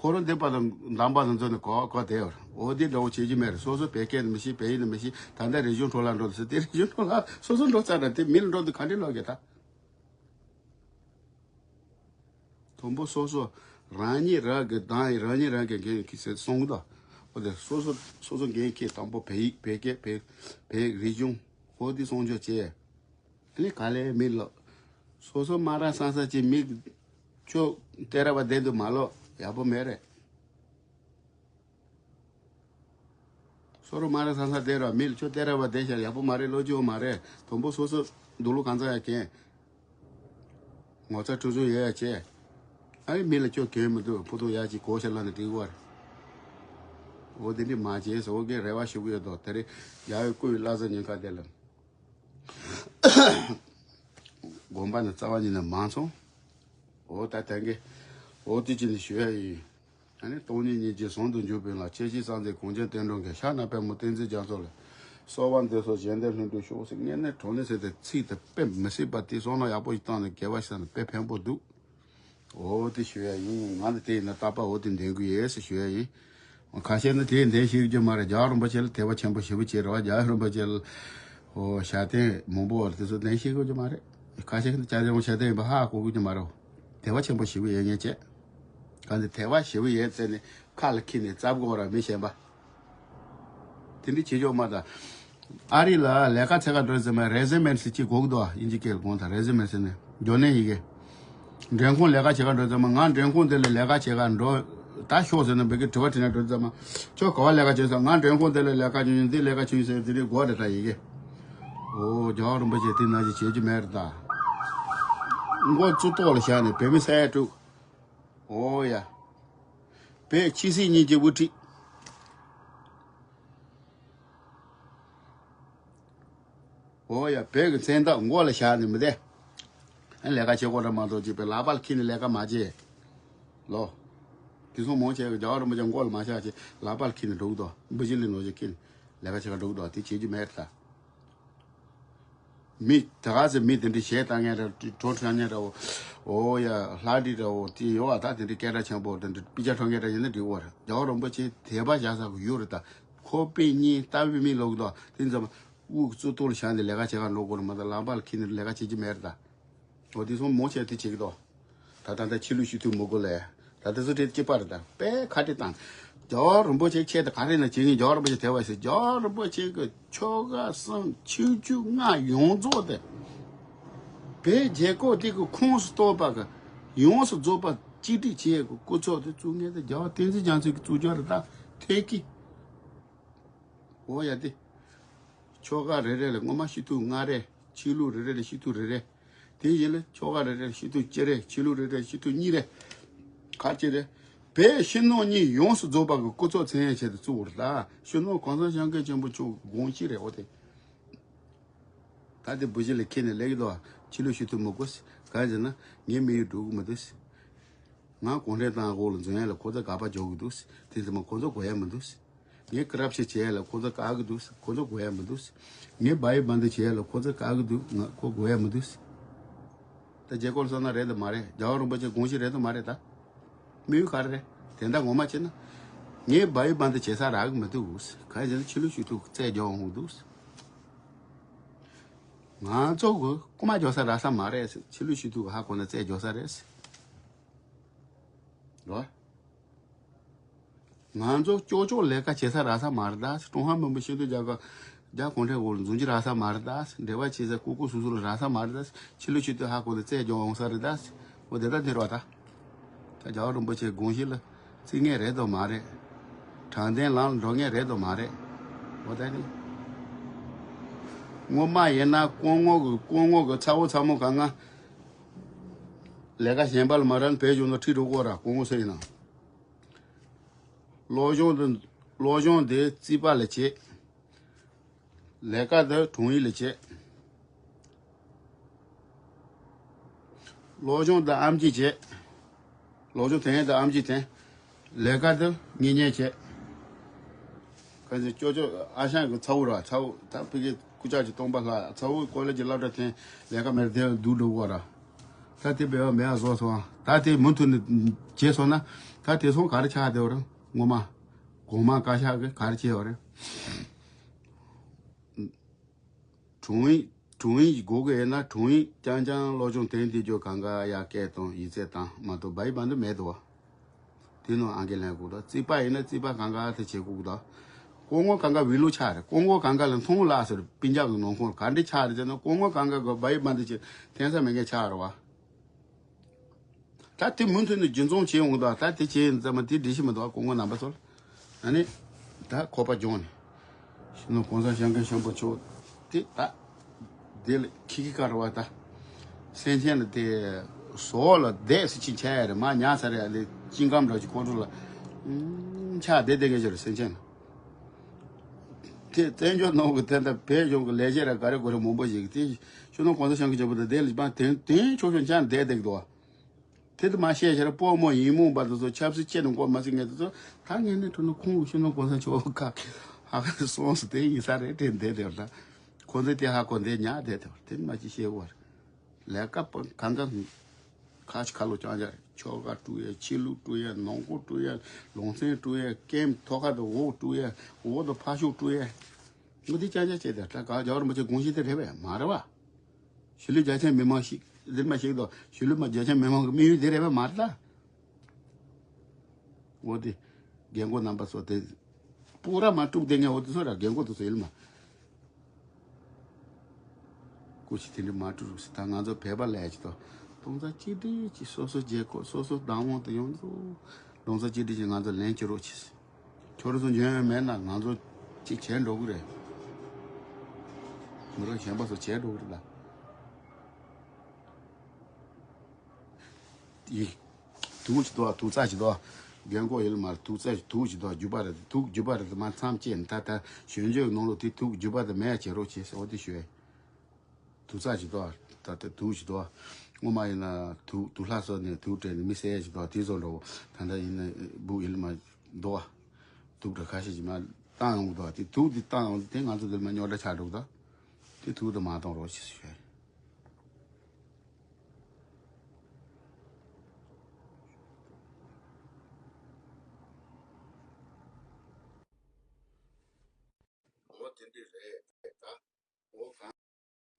ཁོ་རང་འདི་པ་དང་འདམ་པ་དང་འཛུལ་ནས་གོ་གོ་དེ་ཡོད། འོ་དེ་འདྲ་བོ་བྱེད་ཀྱི་མེད་རེད། སོ་སོ་བོད་སྐད་ནི་མི་ཤེས་བོད་ཡིག་ནི་མི་ཤེས། ད་ལྟ་རིག་གཞུང་འཕྲོ་བརླག་འགྲོ་ཟེར་དེ་རིག་གཞུང་འཕྲོ་བརླག་སོ་སོ་འགྲོ་ཚར་ར་དེ་མི་ལ་འགྲོ་དུས་ག་འདྲས་ལོག་གི་ད། དང་པོ་སོ་སོ་རང་ཉིད་རང་གི་གདངས་ཡིན་རང་ཉིད་རང་གི་འགན་གྱིས་ཟེར་གསུང་གི་འདུག་འོ་དེ་སོ་སོ་སོ་སོ་འགན་འཁྱེར་དང་པོ་བོད་ཡིག་བོད་སྐད་བོད་བོད་རིག་གཞུང་འོ་དེ་སྲུང་སྐྱོབ་བྱས། ཨ་ནི་ག་ལེ་མི་ལོ། སོ་སོ་སྨ་ར་སང་ས་ཅིག་མི་ཁྱོད་སྟེར་བ་བསྡད་འདུག་མ་ལོ་ཡག་པོ་མེད་རེད། སོ་རུ་མ་རེད་ས་ས་དེ་ར་མིལ་ཆོ་དེ་ར་བ་དེ་ཤར་ཡག་པོ་མ་རེད་ལོ་ཅིའོ་མ་རེད། དོན་པོ་སོ་སོ་འདུག་ལུ་གང་ཚ་ཡ་གན། ངོ་ཚ་ཁྲུ་ཆུ་ཡོད་ཡ་ཆེ། ཨ་ཡི་མི་ལ་ཁྱོད་གན་མི་འདུག་ཕུ་ཐུ་ཡ་ཅིག་གོ་ཤ་ལ་ནི་ཏི་བར། འོ་དེ་འདྲི་མ་བྱེད་སོ་གི་རེ་བ་ཞུ་གི་ཡོད་དོ་དེ་རེད། ཡ་ཡོད་ཀུ་ཡི་ལ་ས་ཉིན་ཁ་དེ་ལ། དགོན་པ་ནི་རྩ་བ་ཉིད་ནས་མང་སོང་། འོ་ད་དེང་གི་འོ་དེ་ཅི་ནི་ཞུ་ཡ་ཡིན། ཨ་ནི་སྟོང་ཉིད་སྙིང་རྗེ་ཟུང་དུ་འཇུག་པའི་ལམ། ཁྱེད་ཅག་སངས་རྒྱས་གངས་ཅན་བསྟན་འགྲོ་མཁན། ཕྱག་ན་པདྨོ་བསྟན་འཛིན་རྒྱ་མཚོ་ལ། གསོལ་བ་འདེབས་སོ་བཞད་འདེབས་ལྷུན་གྲུབ་ཤོག་ཟེར་ངས་ནི་གྲོང་ནས་ཟེར་ཏེ་ཚིག་དེ་དཔེ་མི་སྲིད་པ་དེ་བསམ་བློ་ཡག་པོ་ཞིག་བཏང་ནས་དགེ་བ་ཞིག་བསགས་ན་དཔེ་ཕན་པོ་འདུག་འོ་དེ་ཞུ་ཡ་ཡིན། ང་ནི་དེ་ཡིན་ན་རྟག་པར་འོ་དེ་འདོན་གི་ཡོད་ཟེར་ཞུ་ཡ་ཡིན། ཁ་ཤས་ནི་དེ་འདོན་ཤེས་ཀྱི་མ་རེད། རྒྱལ་བ་རིན་པོ་ཆེ་ལ་དད་པ་ཆེན་པོ་ཞེ་པོ་བྱེད་རེད་བ། རྒྱལ་བ་རིན་པོ་ཆེ་ལ་ཨོ་ཞལ་རྟེན་མང་པོ་བ་དེ་ཚོ་འདོན་ཤེས་ཀྱི་མ་རེད། ཁ་ཤས་ནི་ཅག་ཅག་མོ་ཞལ་རྟེན་ཡིན་པ་ཧ་གོ་གི་མ་རེད། དད་པ་ཆེན་པོ་ཞེ་པོ་ཡོད་ངེས་བྱས། གང་དེ་དད་པ་ཞེ་པོ་ཡོད་ཚེ་ནི་ཁ་ལ་འཁྱེར་ནས་བཙབ་དགོས་ར་མི་ཞན་པ། དེ་འདྲ་བྱེད་ཆོག་མ་ད། ཨ་རི་ལ་ལས་ཀ་བྱེད་ག་འགྲོ་ཙམ་མ་རེ་ཟི་མེན་ཟེར་གཅིག་དགོས་ཀྱི་འདུག་ཨ། དབྱིན་ཇི་སྐད་ལ་དགོངས་དག་རེ་ཟི་མེན་ཟེར་ནས་འབྱོར་ནས་ཡི་གེ། མགྲོན་ཁང་ལས་ཀ་བྱེད་ག་འགྲོ་ཙམ་མ་ང་མགྲོན་ཁང་དེ་ལ་ལས་ཀ་བྱེད་ག་འགྲོ་ད་ཤོག་ཟེར་ན་བི་གི་དྲི་བ་དྲིས་ན་འགྲོ་ཙམ་མ། ཁྱོད་ག་བ་ལས་ཀ་བྱེད་ཟེར་ང་མགྲོན་ཁང་དེ་ལ་ལས་ཀ་བྱེད་ཡིན་འདི་ལས་ཀ་བྱེད་ཡིན་ཟེར་དེ་རིགས་གོ་རེ་ད་ཡི་གེ། ཨོ་རྒྱལ་བ་རིན་པོ་ཆེ་དེ་ན་ཅི་བྱེད་རྒྱུ་མེད་རེད་ད། མགོ་བཙུགས་ཐོག་ལ་བཞག་ནས་བོད་མི་ས་ཡ་དྲུག་ཨོ་ཡ། བོད་ཆབ་སྲིད་གཉིས་ཀྱི་དབུ་ཁྲིད། ཨོ་ཡ་བོད་ཀྱི་མཚན་རྟགས་མགོ་ལ་བཞག་ནས་མི་བསྡད། ཨ་ལས་ཀ་བྱེད་དགོས་ར་མ་གཏོགས་ཅིག་པའི་ལག་པར་འཁྱེར་ནས་ལས་ཀ་མ་བྱེད། ལོ། དེ་སོང་མང་ཆེ་གི་རྒྱལ་བ་རིན་པོ་ཆེ་མགོ་ལ་མ་བཞག་ཅིག་ལག་པར་འཁྱེར་ནས་འགྲོ་གི་འདུག་འབུ་ཅི་ལི་ནོར་ཅིག་འཁྱེར་ནས་ལས་ཀ་བྱེད་ག་འགྲོ་གི་འདུག་དེ་བྱེད་རྒྱུ་མེད་ད། མི་ད་ག་ཚོད་མི་དེ་འདྲ་གཞས་བཏང་མཁན་ར་བྲོ་འཁྲབ་མཁན་ར་བོ། ཨོ་ཡ་ལྷ་འདྲེ་ར་བོ་དེ་ཡོད་བ་ད་དེ་འདྲ་སྐད་གྲགས་ཆེན་པོ་དེ་འདྲ་དཔེ་ཆ་འཁྲབ་མཁན་ར་ཡིན་ན་འགྲིག་གོ་ར། རྒྱལ་བ་རིན་པོ་ཆེ་དད་པ་བཞག་ས་གི་ཡུལ་རེད་ད། ཁོ་དཔེ་རྙིང་ལྟ་བུའི་མི་ལོག་གི་འདུག་དེ་ཙམ་དབུ་གི་གཙུག་ཏོར་ལ་བཞག་ནས་ལས་ཀ་བྱེད་ག་འགྲོ་དགོས་ར་མ་གཏོགས་ལག་པ་ལ་འཁྱེར་ནས་ལས་ཀ་བྱེད་ཀྱི་མེད་རེད་ད། འོ་དེ་སོང་མོ་ཆེ་དེ་བྱེད་ཀྱི་འདུག་ད་ད་ད་ཕྱི་ལུགས་ཤི་ཐུབ་མི་དགོས་ལས། ད་དེ་ཚོ་དེ་སྐྱིད་པ་རེད་ད། དཔེ་ཁ་བྲལ་བཏང་། རྒྱལ་བ་རིན་པོ་ཆེ་ཁྱེད་དེ་ག་རེ་ན་བྱེད་ངེས་རྒྱལ་བ་རིན་པོ་ཆེ་དད་པ་ཞིག་རྒྱལ་བ་རིན་པོ་ཆེ་གི་ཆོ་ག་གསུམ་ཆོས་བརྒྱུད་ལྔ་ཡོངས་རྫོགས་དེ། བོད་རྒྱལ་ཁབ་དེ་གི་ཁོངས་སུ་གཏོགས་པ་གི་ཡོངས་སུ་རྫོགས་པ་གཅིག་སྒྲིལ་བྱེད་ཀྱི་སྐུ་ཚབ་དེ་བཙུགས་མཁན་དེ་རྒྱལ་བ་བསྟན་འཛིན་རྒྱ་མཚོ་གིས་བཙུགས་རྒྱུ་རེད་ད། ཐད་ཀི། འོ་ཡ་དེ། ཆོ་ག་རེ་རེ་ལ་སྔོན་མ་ཤི་ཐུབ་ལྔ་རེ། ཆོས་ལུགས་རེ་རེ་ལ་ཤི་ཐུབ་རེ་རེ། དེ་ཡིན་ལ་ཆོ་ག་རེ་རེ་ལ་ཤི་ཐུབ་གཅིག་རེ། ཆོས་ལུགས་རེ་རེ་ལ་ཤི་ཐུབ་གཉིས་རེ། ཁ་ཅིག་རེ། བོད་ཕྱི་ནང་གཉིས་ཡོངས་སུ་རྫོགས་པ་གི་སྐུ་ཚབ་མཚན་ཡང་བྱས་ཏེ་བཙུགས་པ་རེད་ད། ཕྱི་ནང་གོང་ས་སྐྱབས་མགོན་ཆེན་པོ་མཆོག་གི་དགོངས་གཞི་རེད། འོ་དེ། ད་དེ་བུ་གཞི་ལ་ཁྱེར་ནས་སླེབས་ཀྱི་འདུག་ཆོས་ལུགས་ཤི་ཐུབ་མི་དགོས། གང་ཟེར་ན་ངའི་དམིགས་ཡུལ་འགྲུབ་ཀྱི་མི་འདུག་ང་གུང་ཁྲན་ཏང་འོག་ལ་འཛུལ་ཡ་ལ་ཁོ་ཚོ་དགག་པ་རྒྱག་གི་འདུག་དེ་ཚོ་མ་ཁོ་ཚོ་དགོས་ཡ་མི་འདུག་ངས་ཀི་རབ་ཤི་བྱས་ལ་ཁོ་ཚོ་བཀག་གི་འདུག་ཁོ་ཚོ་དགོས་ཡ་མི་འདུག་ངས་བ་ཡི་བ་འདི་བྱས་ལ་ཁོ་ཚོ་བཀག་གི་འདུག་ང་ཁོ་དགོས་ཡ་མི་འདུག་ད་རྒྱལ་སྐོར་སོང་ན་རེད་དམ་མ་རེད། རྒྱལ་བ་རིན་པོ་ཆེ་དགོངས་གཞི་རེད་དམ་མ་རེད་ད། དམིགས་ཡུལ་ག་རེ་རེད། དེ་འདྲ་ངོ་མ་བྱས་ན། ངས་བ་ཡི་བ་འདི་བྱེད་ས་རག་གི་མི་འདུག་གང་ཡིན་ཟེར་ན་ཕྱི་ལོགས་ཤུགས་ཐུག་རྩད་རྒྱག་འོང་གི་འདུག་ང་ཚོ་གི་རྐུ་མ་རྒྱག་ས་རག་ས་མ་རེད། ཕྱི་ལོགས་ཤུགས་ཐུག་ཧ་གོ་ན་རྩད་རྒྱག་ས་རེད། རོ། ང་ཚོ་ཅོག་ཅོག་ལས་ཀ་བྱེད་ས་རག་ས་མ་རེད་ད། ཀྲུང་ཧྭ་མི་དམངས་སྤྱི་མཐུན་རྒྱལ་ཁབ་རྒྱ་གུང་ཁྲན་འོག་འཛུལ་རྒྱུ་རག་ས་མ་རེད་ད། འབྲེལ་བ་བྱེད་ས་ཀུ་ཀུ་སུ་སུ་ལ་རག་ས་མ་རེད་ད། ཕྱི་ལོགས་ཤུགས་ཐུག་ཧ་གོ་ན་རྩད་རྒྱག་འོང་ས་རེད་ད། འོ་དེ་ད་འདིར་བ་ད། ད་རྒྱལ་བ་རིན་པོ་ཆེའི་དགོངས་གཞི་ལ་བརྩི་ངེས་རེད་དོ་མ་རེད། དྲང་བདེན་ལམ་ལ་འགྲོ་ངེས་རེད་དོ་མ་རེད། འོ་ད་ནི། སྔོན་མ་ཡིན་ན་སྐུ་ངོ་གི་སྐུ་ངོ་གི་ཚ་བོ་ཚ་མོ་གང་ང་ལས་ཀ་གཞན་པ་ལ་མ་རན་བེད་སྤྱོད་ན་ཁྲིད་འགྲོ་གོ་ར་སྐུ་ངོ་ཟེར་ཡིན་ན། སློབ་སྦྱོང་དེ་སློབ་སྦྱོང་དེ་རྩིས་པ་ལ་བྱེད། ལས་ཀ་དེ་དྲུང་ཡིག་ལ་བྱེད། སློབ་སྦྱོང་དེ་ཨེམ་ཆི་བྱེད། སློབ་སྦྱོང་དེ་ཡན་དེ་ཨེམ་ཆི་དེ། ལས་ཀ་དེ་ངེས་གཉེན་བྱེད། ཁ་ཅིག་ཅོ་ཅོ་ཨ་ཞང་གི་ཚ་བོ་ར་ཚ་བོ་ད་ཕ་གི་སྐུ་ཕྱག་གི་སྟོང་པ་ལྷ་ཚ་བོ་ཀོ་ལེ་ཇི་སློབ་གྲྭ་དེ་ལས་ཀ་མེད་དེ་སྡུག་འགྲོ་གོ་ར། ད་དེ་བེ་བ་མེ་ཨ་བཟོ་སོང་ད་དེ་མུ་མཐུད་ནས་བྱེད་སོང་ན་ད་དེ་སོང་ག་རེ་ཆགས་བསྡད་པ་རེད་ངོ་མ། གོང་མ་བཀའ་ཤག་གིས་ག་རེ་བྱས་པ་རེད། དྲུང་ཡིག་དྲུང་ཡིག་དགོས་ཀྱི་ཡོད་ན་དྲུང་ཡིག་རྐྱང་རྐྱང་སློབ་སྦྱོང་དེང་དུས་སྐྱོ་གང་ག་ཡ་སྐད་གཏོང་ཡིག་ཚད་བཏང་མ་གཏོགས་བ་ཡི་བ་འདི་མེད་དོ། དེ་ནང་ཨང་ཀི་ལེན་དགོས་དོ། རྩིས་པ་ཡིན་ན་རྩིས་པ་གང་ག་དེ་བྱེད་དགོས་དོ། སྐུ་ངོ་གང་ག་བི་ལུ་ཆགས་རེད། སྐུ་ངོ་གང་ག་ལ་མཐོང་ལ་ཟེར་སྤུན་ཀྱག་གི་ནང་ཁོངས་ག་འདྲ་ཆགས་རེད་ཟེར་ན་སྐུ་ངོ་གང་ག་གི་བ་ཡི་བ་འདི་བྱེད་འཐེན་ས་མེད་མཁན་ཆགས་རེད་བ། ད་དེ་མུ་མཐུད་ནས་རྒྱུན་འཛོམས་བྱས་འོང་དང་ད་དེ་བྱས་ཡིན་ཙམ་དེ་འགྲིག་ཤི་མི་འདུག་ཨ་སྐུ་ངོ་རྣམ་པ་ཚོ། ཨ་ནི། ད་ཁོ་པ་སྦྱོང་ནས། ཤི་ནོ་གོང་ས་སྐྱབས་མགོན་ཆེན་པོ་མཆོག་དེ་ད། དེ་ལ་ཁི་ཁི་ཀ་ར་བ་ད། སེམས་ཅན་ལ་དེ། ཟོག་ལ་བསྡད་སུ་ཅི་བྱས་ཡ་རེད་མ་ཉག་ཚ་རེད་ཨ་ལེ་ཅིང་ཀམ་འདྲ་ཅིག་ཁོ་ཚོ་ལ། ཆགས་བསྡད་བསྡད་མཁན་ཅིག་རེད་སེམས་ཅན་ལ། དེ་བཙན་བྱོལ་ནང་གི་དེ་འདྲ་བོད་གཞུང་གི་ལས་བྱེད་ར་ག་རེ་གོ་རེ་མང་པོ་ཞིག་གིས་དེ་ཤུ་ནང་གོང་ས་སྐྱབས་མགོན་ཆེན་པོ་དང་དེ་ལ་མ་དེང་དེང་ཆོག་ཆོག་ཆང་བསྡད་བསྡད་འདུག་བ། དེ་དུ་མ་བཤད་ཤར་སྤོ་མོ་ཡིན་མོ་འབའ་དུ་ཚོ་ཆབ་སྲིད་ཆེད་དུ་འགོ་མ་ཚིག་ངེས་དུ་ཚོ་ད་ངས་ནི་ཁྲོ་ནི་ཁོང་ཤུ་ནང་གོང་ས་མཆོག་ཁ་ཧ་ཧ་སོང་སུ་དེ་ཡིན་ས་རེད་དེ་འདས་དེ་ལ་ཁོང་ཚོས་དེ་ཧ་གོ་འདས་ཉག་བསྡད་དེ་དེ་མ་ཅི་བཤད་བར་ལས་ཀ་པ་གང་ག་ཁ་ཆུ་ཁ་ལོ་ཅང་ཅང་ཆོ་ག་བཀྲུ་ཡས་ཆི་ལུ་བཀྲུ་ཡས་ནང་ཁོག་བཀྲུ་ཡས་ལུང་ཚན་བཀྲུ་ཡས་ཀེམ་ཐོག་ཁ་དུ་འོག་བཀྲུ་ཡས་འོག་ཏུ་ཕ་ཤུག་བཀྲུ་ཡས་ངོ་དེ་ཅང་ཅང་བྱས་དེ་ད་ག་རྒྱ་བར་མ་བྱས་དགོངས་གཞི་དེ་རེད་བས་མ་རེད་བ། གཞིས་ལུས་རྒྱ་ཆེན་མི་མང་ཞིག་འདིར་མ་ཞིག་དང་གཞིས་ལུས་མ་རྒྱ་ཆེན་མི་མང་གི་དམིགས་ཡུལ་དེ་རེད་བས་མ་རེད་ད། འོ་དེ། རྒན་གོག་རྣམ་པ་ཚོ་དེ། སྤུ་ར་མ་དཀྲུག་དེ་ངས་འོ་དེ་ཚོ་ར་རྒན་གོག་དེ་ཚོ་ཡིན་མ། སྐུ་ཞིག་དེ་འདྲ་མ་དཀྲུག་རུག་སི་ད་ང་ཚོ་བོད་པ་ལས་ཀྱི་དོ། གདོང་རྩ་གཅིག་སྒྲིལ་གྱིས་སོ་སོ་རྒྱལ་ཁབ་སོ་སོ་བདག་དབང་དུ་ཡོང་ཚུལ། གདོང་རྩ་གཅིག་སྒྲིལ་གྱིས་ང་ཚོ་ལེན་བྱེད་རོགས་གྱིས། ཁྱོད་རང་ཚོ་འཇོན་ཡོད་མེད་ན་ང་ཚོ་གཅིག་བྱས་འགྲོ་གི་རེད། མི་རོ་གཞན་པ་ཚོ་བྱས་འགྲོ་གི་རེད་ལ། ཡི། དུག་ཅི་དོ་དུག་རྩ་ཅི་དོ། རྒན་གོག་ཡིན་ལ་མར་དུག་རྩ་དུག་ཅི་དོ་རྒྱུ་པ་རེད་དུག་རྒྱུ་པ་རེད་དུ་མ་མཚམས་བཅད་ནས་ད་ལྟ་གཞོན་སྐྱེས་ནང་ལོ་དེ་དུག་རྒྱུ་པ་དེ་མེད་བྱེད་རོགས་བྱེད་ཟེར་བ་དེ་ཞུ། དུག་རྩ་ཅི་དོ། ད་ལྟ་དུག་ཅི་དོ། སྔོན་མ་ཡིན་ན་དུག་དུག་ལྷ་སོགས་ནས་དུག་སྤྲད་ནས་མི་བསད་ཅི་དོ་དེ་ཚོ་འགྲོ། ད་ལྟ་ཡིན་ན་སྦུག་ཡིན་ལ་མ་དོ། དུག་འདྲ་ཁ་ཤས་ཅི་མ་བཏང་ཡོང་གི་དོ་དེ་དུག་དེ་བཏང་ཡོང་དེ་ང་ཚོ་འདིར་མ་རྙོག་དྲ་ཆགས་འགྲོ་གི་དོ། དེ་དུག་དེ་མ་གཏོང་རོགས་ཞེས་ཞུ། འོ་དེ་འདྲ་རེད་ད། འོ་གང་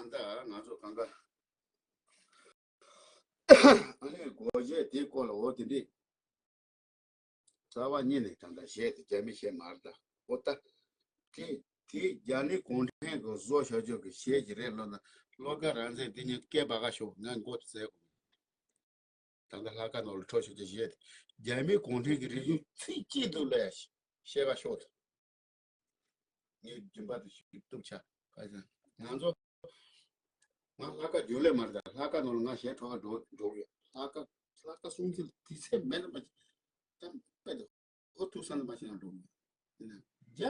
ལྟར་ང་ཚོ་གང་ག་ཨ་ནི་སྒོར་གཞས་དེའི་སྐོར་ལ་འོ་དེ་འདྲ། རྩ་བ་ཉིད་ནས་ད་ལྟ་གཞས་དེ་རྒྱ་མི་གཞས་མ་རེད་ད། ཨོ་ད། དེ་དེ་རྒྱ་མི་གུང་ཁྲན་གྱི་བཟོ་བྱ་རྒྱུ་གི་གཞས་ཅིག་རེད་ལབ་ན་བློ་དགའ་རང་བཙན་དེ་གཉིས་སྐད་སྦ་ག་ཤོག་ང་མགོ་དེ་ཟས་གོ། ད་ལྟ་ལྷག་དཀར་ནང་ལ་འཕྲོ་ཤོག་ཅེས་བཞེད་དེ་རྒྱ་མི་གུང་ཁྲན་གྱི་རིག་གཞུང་ཚིག་གཅིག་ཏུ་ལས་བཤད་ག་ཤོག་དང་། ངས་རྒྱུན་པ་དེ་ཞིག་གཏུབ་ཆ་ཁ་ཤས་ང་ཚོ་ང་ལྷག་དཀར་རྒྱུན་ལས་མ་རེད་ད་ལྷག་དཀར་ནང་ལ་ང་གཞས་འཕྲོ་ག་འགྲོ་འགྲོ་གི་ཡོད་ལྷག་དཀར་ལྷག་དཀར་གསུང་ཚུལ་དེ་ཚད་མེད་ན་མ་ཅིག་ད་དཔེ་དེ་ཧོ་ཐུག་ས་ན་མ་ཤེས་ན་འགྲོ་གི་ཡོད་ན་རྒྱ་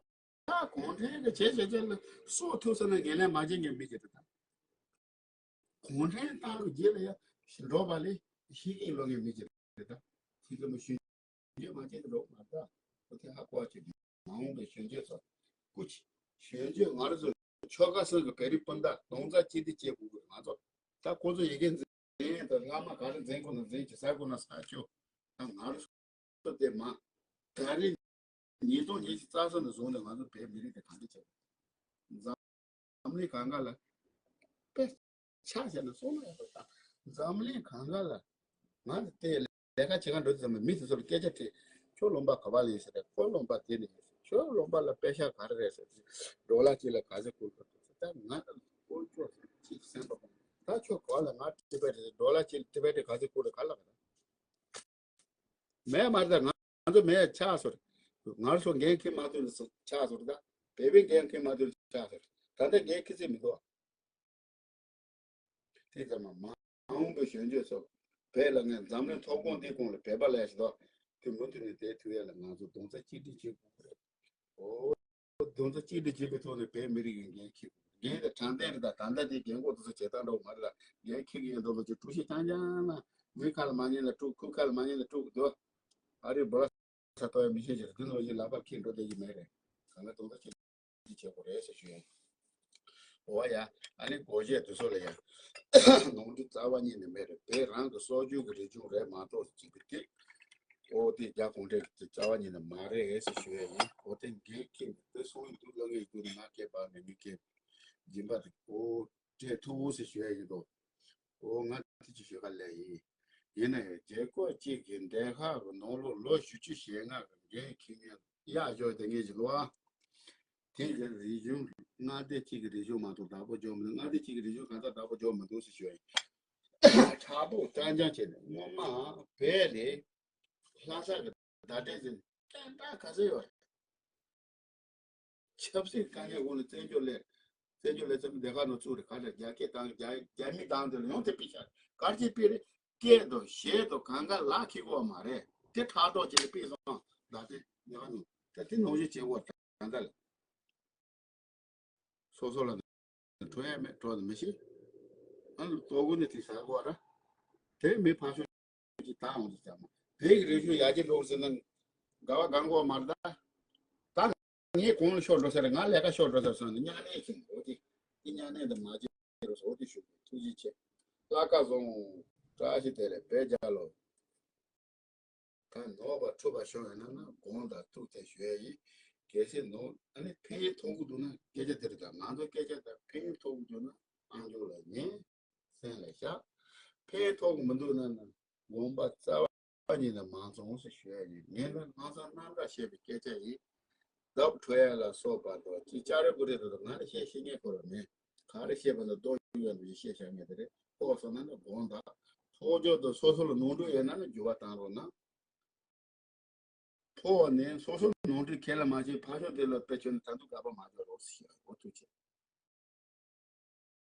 གུང་ཁྲན་གྱི་བྱས་བྱས་བྱས་ལ་སོ་ཐུག་ས་ན་ངན་ལན་མ་བྱེད་ངས་མི་བྱེད་དེ་ད། གུང་ཁྲན་ཏང་གི་རྗེས་ལ་ཡ་འགྲོ་བ་ལས་ཤི་ཀིང་ལོ་ངས་མི་བྱེད་དེ་ད། ཤི་ཀིང་མི་ཤི་རྗེས་མ་བྱེད་དེ་འགྲོ་མ་ད་ཁོ་དེ་ཧ་གོ་བ་བྱེད་དེ། མ་འོངས་པའི་གཞོན་སྐྱེས་ཚོ་སྐུ་མཁྱེན། གཞོན་སྐྱེས། ང་རང་ཚོ་ཆོལ་ཁ་གསུམ་གྱི་བོད་རིགས་སྤུན་ཟླ་རྡོག་རྩ་གཅིག་སྒྲིལ་བྱེད་དགོས་ཀྱི་རེད། ང་ཚོ་ད་ཁོ་ཚོ་ཡི་གེ་འཛིན་དང་བླ་མ་ག་རེ་འཛིན་དགོས་ན་འཛིན། ཅི་ཟ་དགོས་ན་ཟ། ཆོག་ད་ང་རང་ཚོ་དེ་མ་ད་རེས་ཉིས་སྟོང་ཉི་ཤུ་རྩ་གསུམ་ནས་བཟུང་ནས་ང་ཚོ་བོད་མི་རིགས་དེ་ག་འདྲ་བྱས། འཛམ་གླིང་གང་ག་ལ་དཔེ་ཆ་བཞག་ན་སོང་ན་ཡག་པོ་ད། འཛམ་གླིང་གང་ག་ལ་ང་ཚོ་བལྟས་ལས་ཀ་བྱེད་ག་འགྲོ་དུས་ཙམ་པ་མི་དེ་ཚོ་ལ་སྐད་ཆ་དྲིས། ཁྱོད་ལུང་པ་ག་པ་ལ་ཡིན་ཟེར་རེད། ཁོ་ལུང་པ་དེ་ནས་ཡིན་ཟེར། ཁྱོད་ལུང་པ་ལ་པེ་ཤག་ག་རེ་རེད་ཟེར། ཌོ་ལར་གཅིག་ལ་ག་ཚོད་བསྐུར་དགོས་ཟེར། ད་ང་ལ་བསྐུར་ཆོག་ཟེར་ཅིག་སེམས་པ་ད་ཁྱོད་ག་ལ་ང་ཊི་བེཊ་རེད། ཌོ་ལར་གཅིག་ཊི་བེཊ་ག་ཚོད་བསྐུར་རེད་ག་ལ་ག་ལ། མེད་མ་རེད། ད་ང་ཚོ་མེད་ཆགས་སོང་རེད། ང་ཚོ་འགན་འཁྱེར་མ་ཐུབ་ནས་ཆགས་སོང་རེད། ད་བོད་པའི་འགན་འཁྱེར་མ་ཐུབ་ནས་ཆགས་སོང་རེད། ད་ལྟ་འགན་འཁྱེར་སྲིད་མི་འདུག་དེ་ཙམ་མ་མ་འོངས་པའི་གཞོན་སྐྱེས་ཚོ་བོད་ལ་ངས་འཛམ་གླིང་ཐོབ་ཁོངས་འདིའི་ཁོངས་ལ་བོད་པ་ལས་ཞེ་དྲག་དེ་མུ་མཐུད་ནས་བསྡད་ཐུབ་ཡ་ལ་ང་ཚོ་རྡོག་རྩ་གཅིག་སྒྲིལ་བྱེད་དགོས་ཀྱི་རེད། ཨོ། རྡོག་རྩ་གཅིག་སྒྲིལ་བྱེད་པའི་ཐོག་ནས་བོད་མི་རིགས་ཀྱི་འགན་འཁྱེར་དགོས། འགན་དེ་དྲང་བདེན་རེད། ད་ད་ལྟ་དེ་རྒན་གོག་དེ་ཚོ་བྱེད་སྟངས་འདྲ་བོ་མ་རེད། ད་འགན་འཁྱེར་གྱི་ཡིན་མདོག་མདོག་ཅིག་གྲུ་བཞི་རྐྱང་རྐྱང་ན་མི་ཁ་ལ་མ་ཉན་ན་དཀྲུག་ཁུ་ཁ་ལ་མ་ཉན་ན་དཀྲུག་གི་འདུག་ཨ་རི་བོ་ལ་ས་ཐོ་ཡ་མི་ཤེས་ཅིག་རེད། དེ་ནང་བཞིན་ལག་པ་འཁྱེར་འགྲོ་བསྡད་ཀྱི་མེད་རེད། གང་ལ་རྡོག་རྩ་གཅིག་སྒྲིལ་བྱེད་དགོས་རེད་ཟེར་ཞུ་ཡ་ཡིན། འོ་ཡ། ཨ་ནི་སྒོར་གཞས་དེ་ཚོ་ལ་ཡ་ནོར་འཁྲུལ་རྩ་བ་ཉིད་ནས་མེད་རེད། དེ་རང་གི་སྲོལ་རྒྱུན་གྱི་རིག་གཞུང་རེད་མ་གཏོགས་ཅིག་གི་དེ། ཨོ་དེ་རྒྱ་གུང་ཁྲན་གྱི་རྩ་བ་ཉིད་ནས་མ་རེད་ཟེར་ཞུ་ཡ་ཡིན། ཨོ་དེ་འགན་འཁྱེར་ནས་དེ་སོང་ཡིན་དུས་ལ་ངས་རྒྱུ་ནི་ང་སྐད་འབག་ནས་མི་སྐད་སྦྱིན་པ་དེ་ཨོ་སྤྲད་ཐུབ་ཟེར་ཞུ་ཡ་ཡིན་དོ། ཨོ་ང་དེ་ཅི་ཞུ་ག་ལས་ཡིན། ཡིན་ན་ཡང་རྒྱལ་ཁབ་གཅིག་གི་འདས་ཁག་གི་ནང་ལོགས་ལོ་བཞི་བཅུ་ཞེ་ལྔ་གི་འགན་འཁྱེར་མཁན་གཡག་ཞོག་དེ་ངས་ཞུ་ལོ་ཨ། དེ་གི་རིག་གཞུང་མངའ་སྡེ་གཅིག་གི་རིག་གཞུང་མ་གཏོགས་བདག་པོ་རྒྱག་མི་འདུག་མངའ་སྡེ་གཅིག་གི་རིག་གཞུང་གང་ལྟར་བདག་པོ་རྒྱག་མི་འདུག་ཟེར་ཞུ་ཡ་ཡིན། དྲག་པོ་རྐྱང་རྐྱང་བྱས་ནས་སྔོན་མ་བོད་ལས་ལྷ་ས་གི་བརྡ་སྤྲོད་ཟེར་སྐད་གྲགས་ག་ཚོད་ཡོད་རེད། ཆབ་སྲིད་དཀའ་ངལ་འོག་ནས་བཙན་བྱོལ་ལས་བཙན་བྱོལ་ལས་བཙན་པོ་སྡེ་ཁག་ནང་བཙུགས་རེད། ག་རེ་རྒྱ་སྐད་དང་རྒྱ་རྒྱ་མི་དང་དེ་ལ་ཡོང་དེ་ཕི་ཤ་གར་ཅིག་ཕི་རེད། སྐད་དང་གཞས་དང་གང་ག་ལག་ཁྱེར་གོ་བ་མ་རེད། དེ་ཕྲག་དོག་བྱས་ནས་ཕི་སོང་ད་དེ་ཉག་ནུ་ད་དེ་ནང་བཞིན་བྱེད་འོ་ད་ད་ལ། སོ་སོ་ལ་འགྲོ་ཡ་མེད་འགྲོ་ནི་མི་ཤེས། ཨ་ལྟོ་གོ་ནི་དེ་ཟ་གོ་ར། དེ་མི་ཕ་ཤོ་ཅིག་བཏང་འོང་དུ་ཙམ་མ་བོད་ཀྱི་རིག་གཞུང་ཡར་རྒྱས་འགྲོ་ཟེར་ན་དགའ་བ་གང་གོ་མ་རེད་ད། ད་ངས་གོང་ལ་ཤོར་འགྲོ་ས་རེད། ང་ལས་ཀ་ཤོར་འགྲོ་ས་རེད་སོང་ནས་མཉམ་ལས་ཤིང་འོ་དེ་དེ་མཉམ་ལས་འདི་མ་བྱེད་རོགས་ཟེར་འོ་དེ་ཞུ་ཐུགས་རྗེ་ཆེ། ལྷ་ཁ་བཟང་བཀྲ་ཤིས་བདེ་ལེགས་བོད་རྒྱལ་ལོ། ད་ནོར་བ་འཁྲུལ་བ་བྱུང་ཡོད་ན་ན་དགོངས་དག་ཐུགས་ཐལ་ཞུ་ཡ་ཡིན། གལ་སྲིད་ནོར་ཨ་ནི་ཕན་ཡོན་ཐོགས་ཀྱི་འདུག་ན་སྐད་ཆ་དེ་རེད། ད་ང་ཚོ་སྐད་ཆ་ད་ཕན་ཡོན་ཐོགས་ཀྱི་འདུག་ན་ཨང་ཅོག་ལ་ཉན། སེམས་ལ་བཞག་ཕན་ཐོགས་མི་འདུག་ན་ན་དགོངས་པ་རྩ་བ་ཉིད་ནས་མ་ཚོམས་ཟེར་ཞུ་ཡ་ཡིན། ངས་ནི་ལྷག་བསམ་རྣམ་དག་བྱས་པའི་སྐད་ཆ་ཡིན། བརྡབ་འཕྲོད་ཡ་ལ་སོགས་པ་དང་ཅི་ཅ་རེ་པོ་རེ་དང་ང་ལ་བཤད་ཤེས་མཁན་ཁོ་ར་མེད། ག་རེ་བཤད་པ་ན་རྡོ་ཡོད་ཡོད་ནས་བཤད་བཞག་མཁན་དེ་རེད། ཨོ་སོང་ན་ནི་དགོངས་དག་ཐོག་འཇོག་དང་སོ་སོ་ལ་ནོར་འཁྲུལ་ཡོད་ན་ནི་འགྱུར་བ་བཏང་རོགས་གནང་། ཕོ་བ་ནས་སོ་སོ་ནོར་འཁྲུལ་ཁས་ལ་མ་བྱེད་ཕ་ཤོག་དེ་ལ་དཔེ་ཆོས་ནི་ད་དུང་དགག་པ་མ་འཇོག་རོགས་ཞེས་འོ་ཐུགས་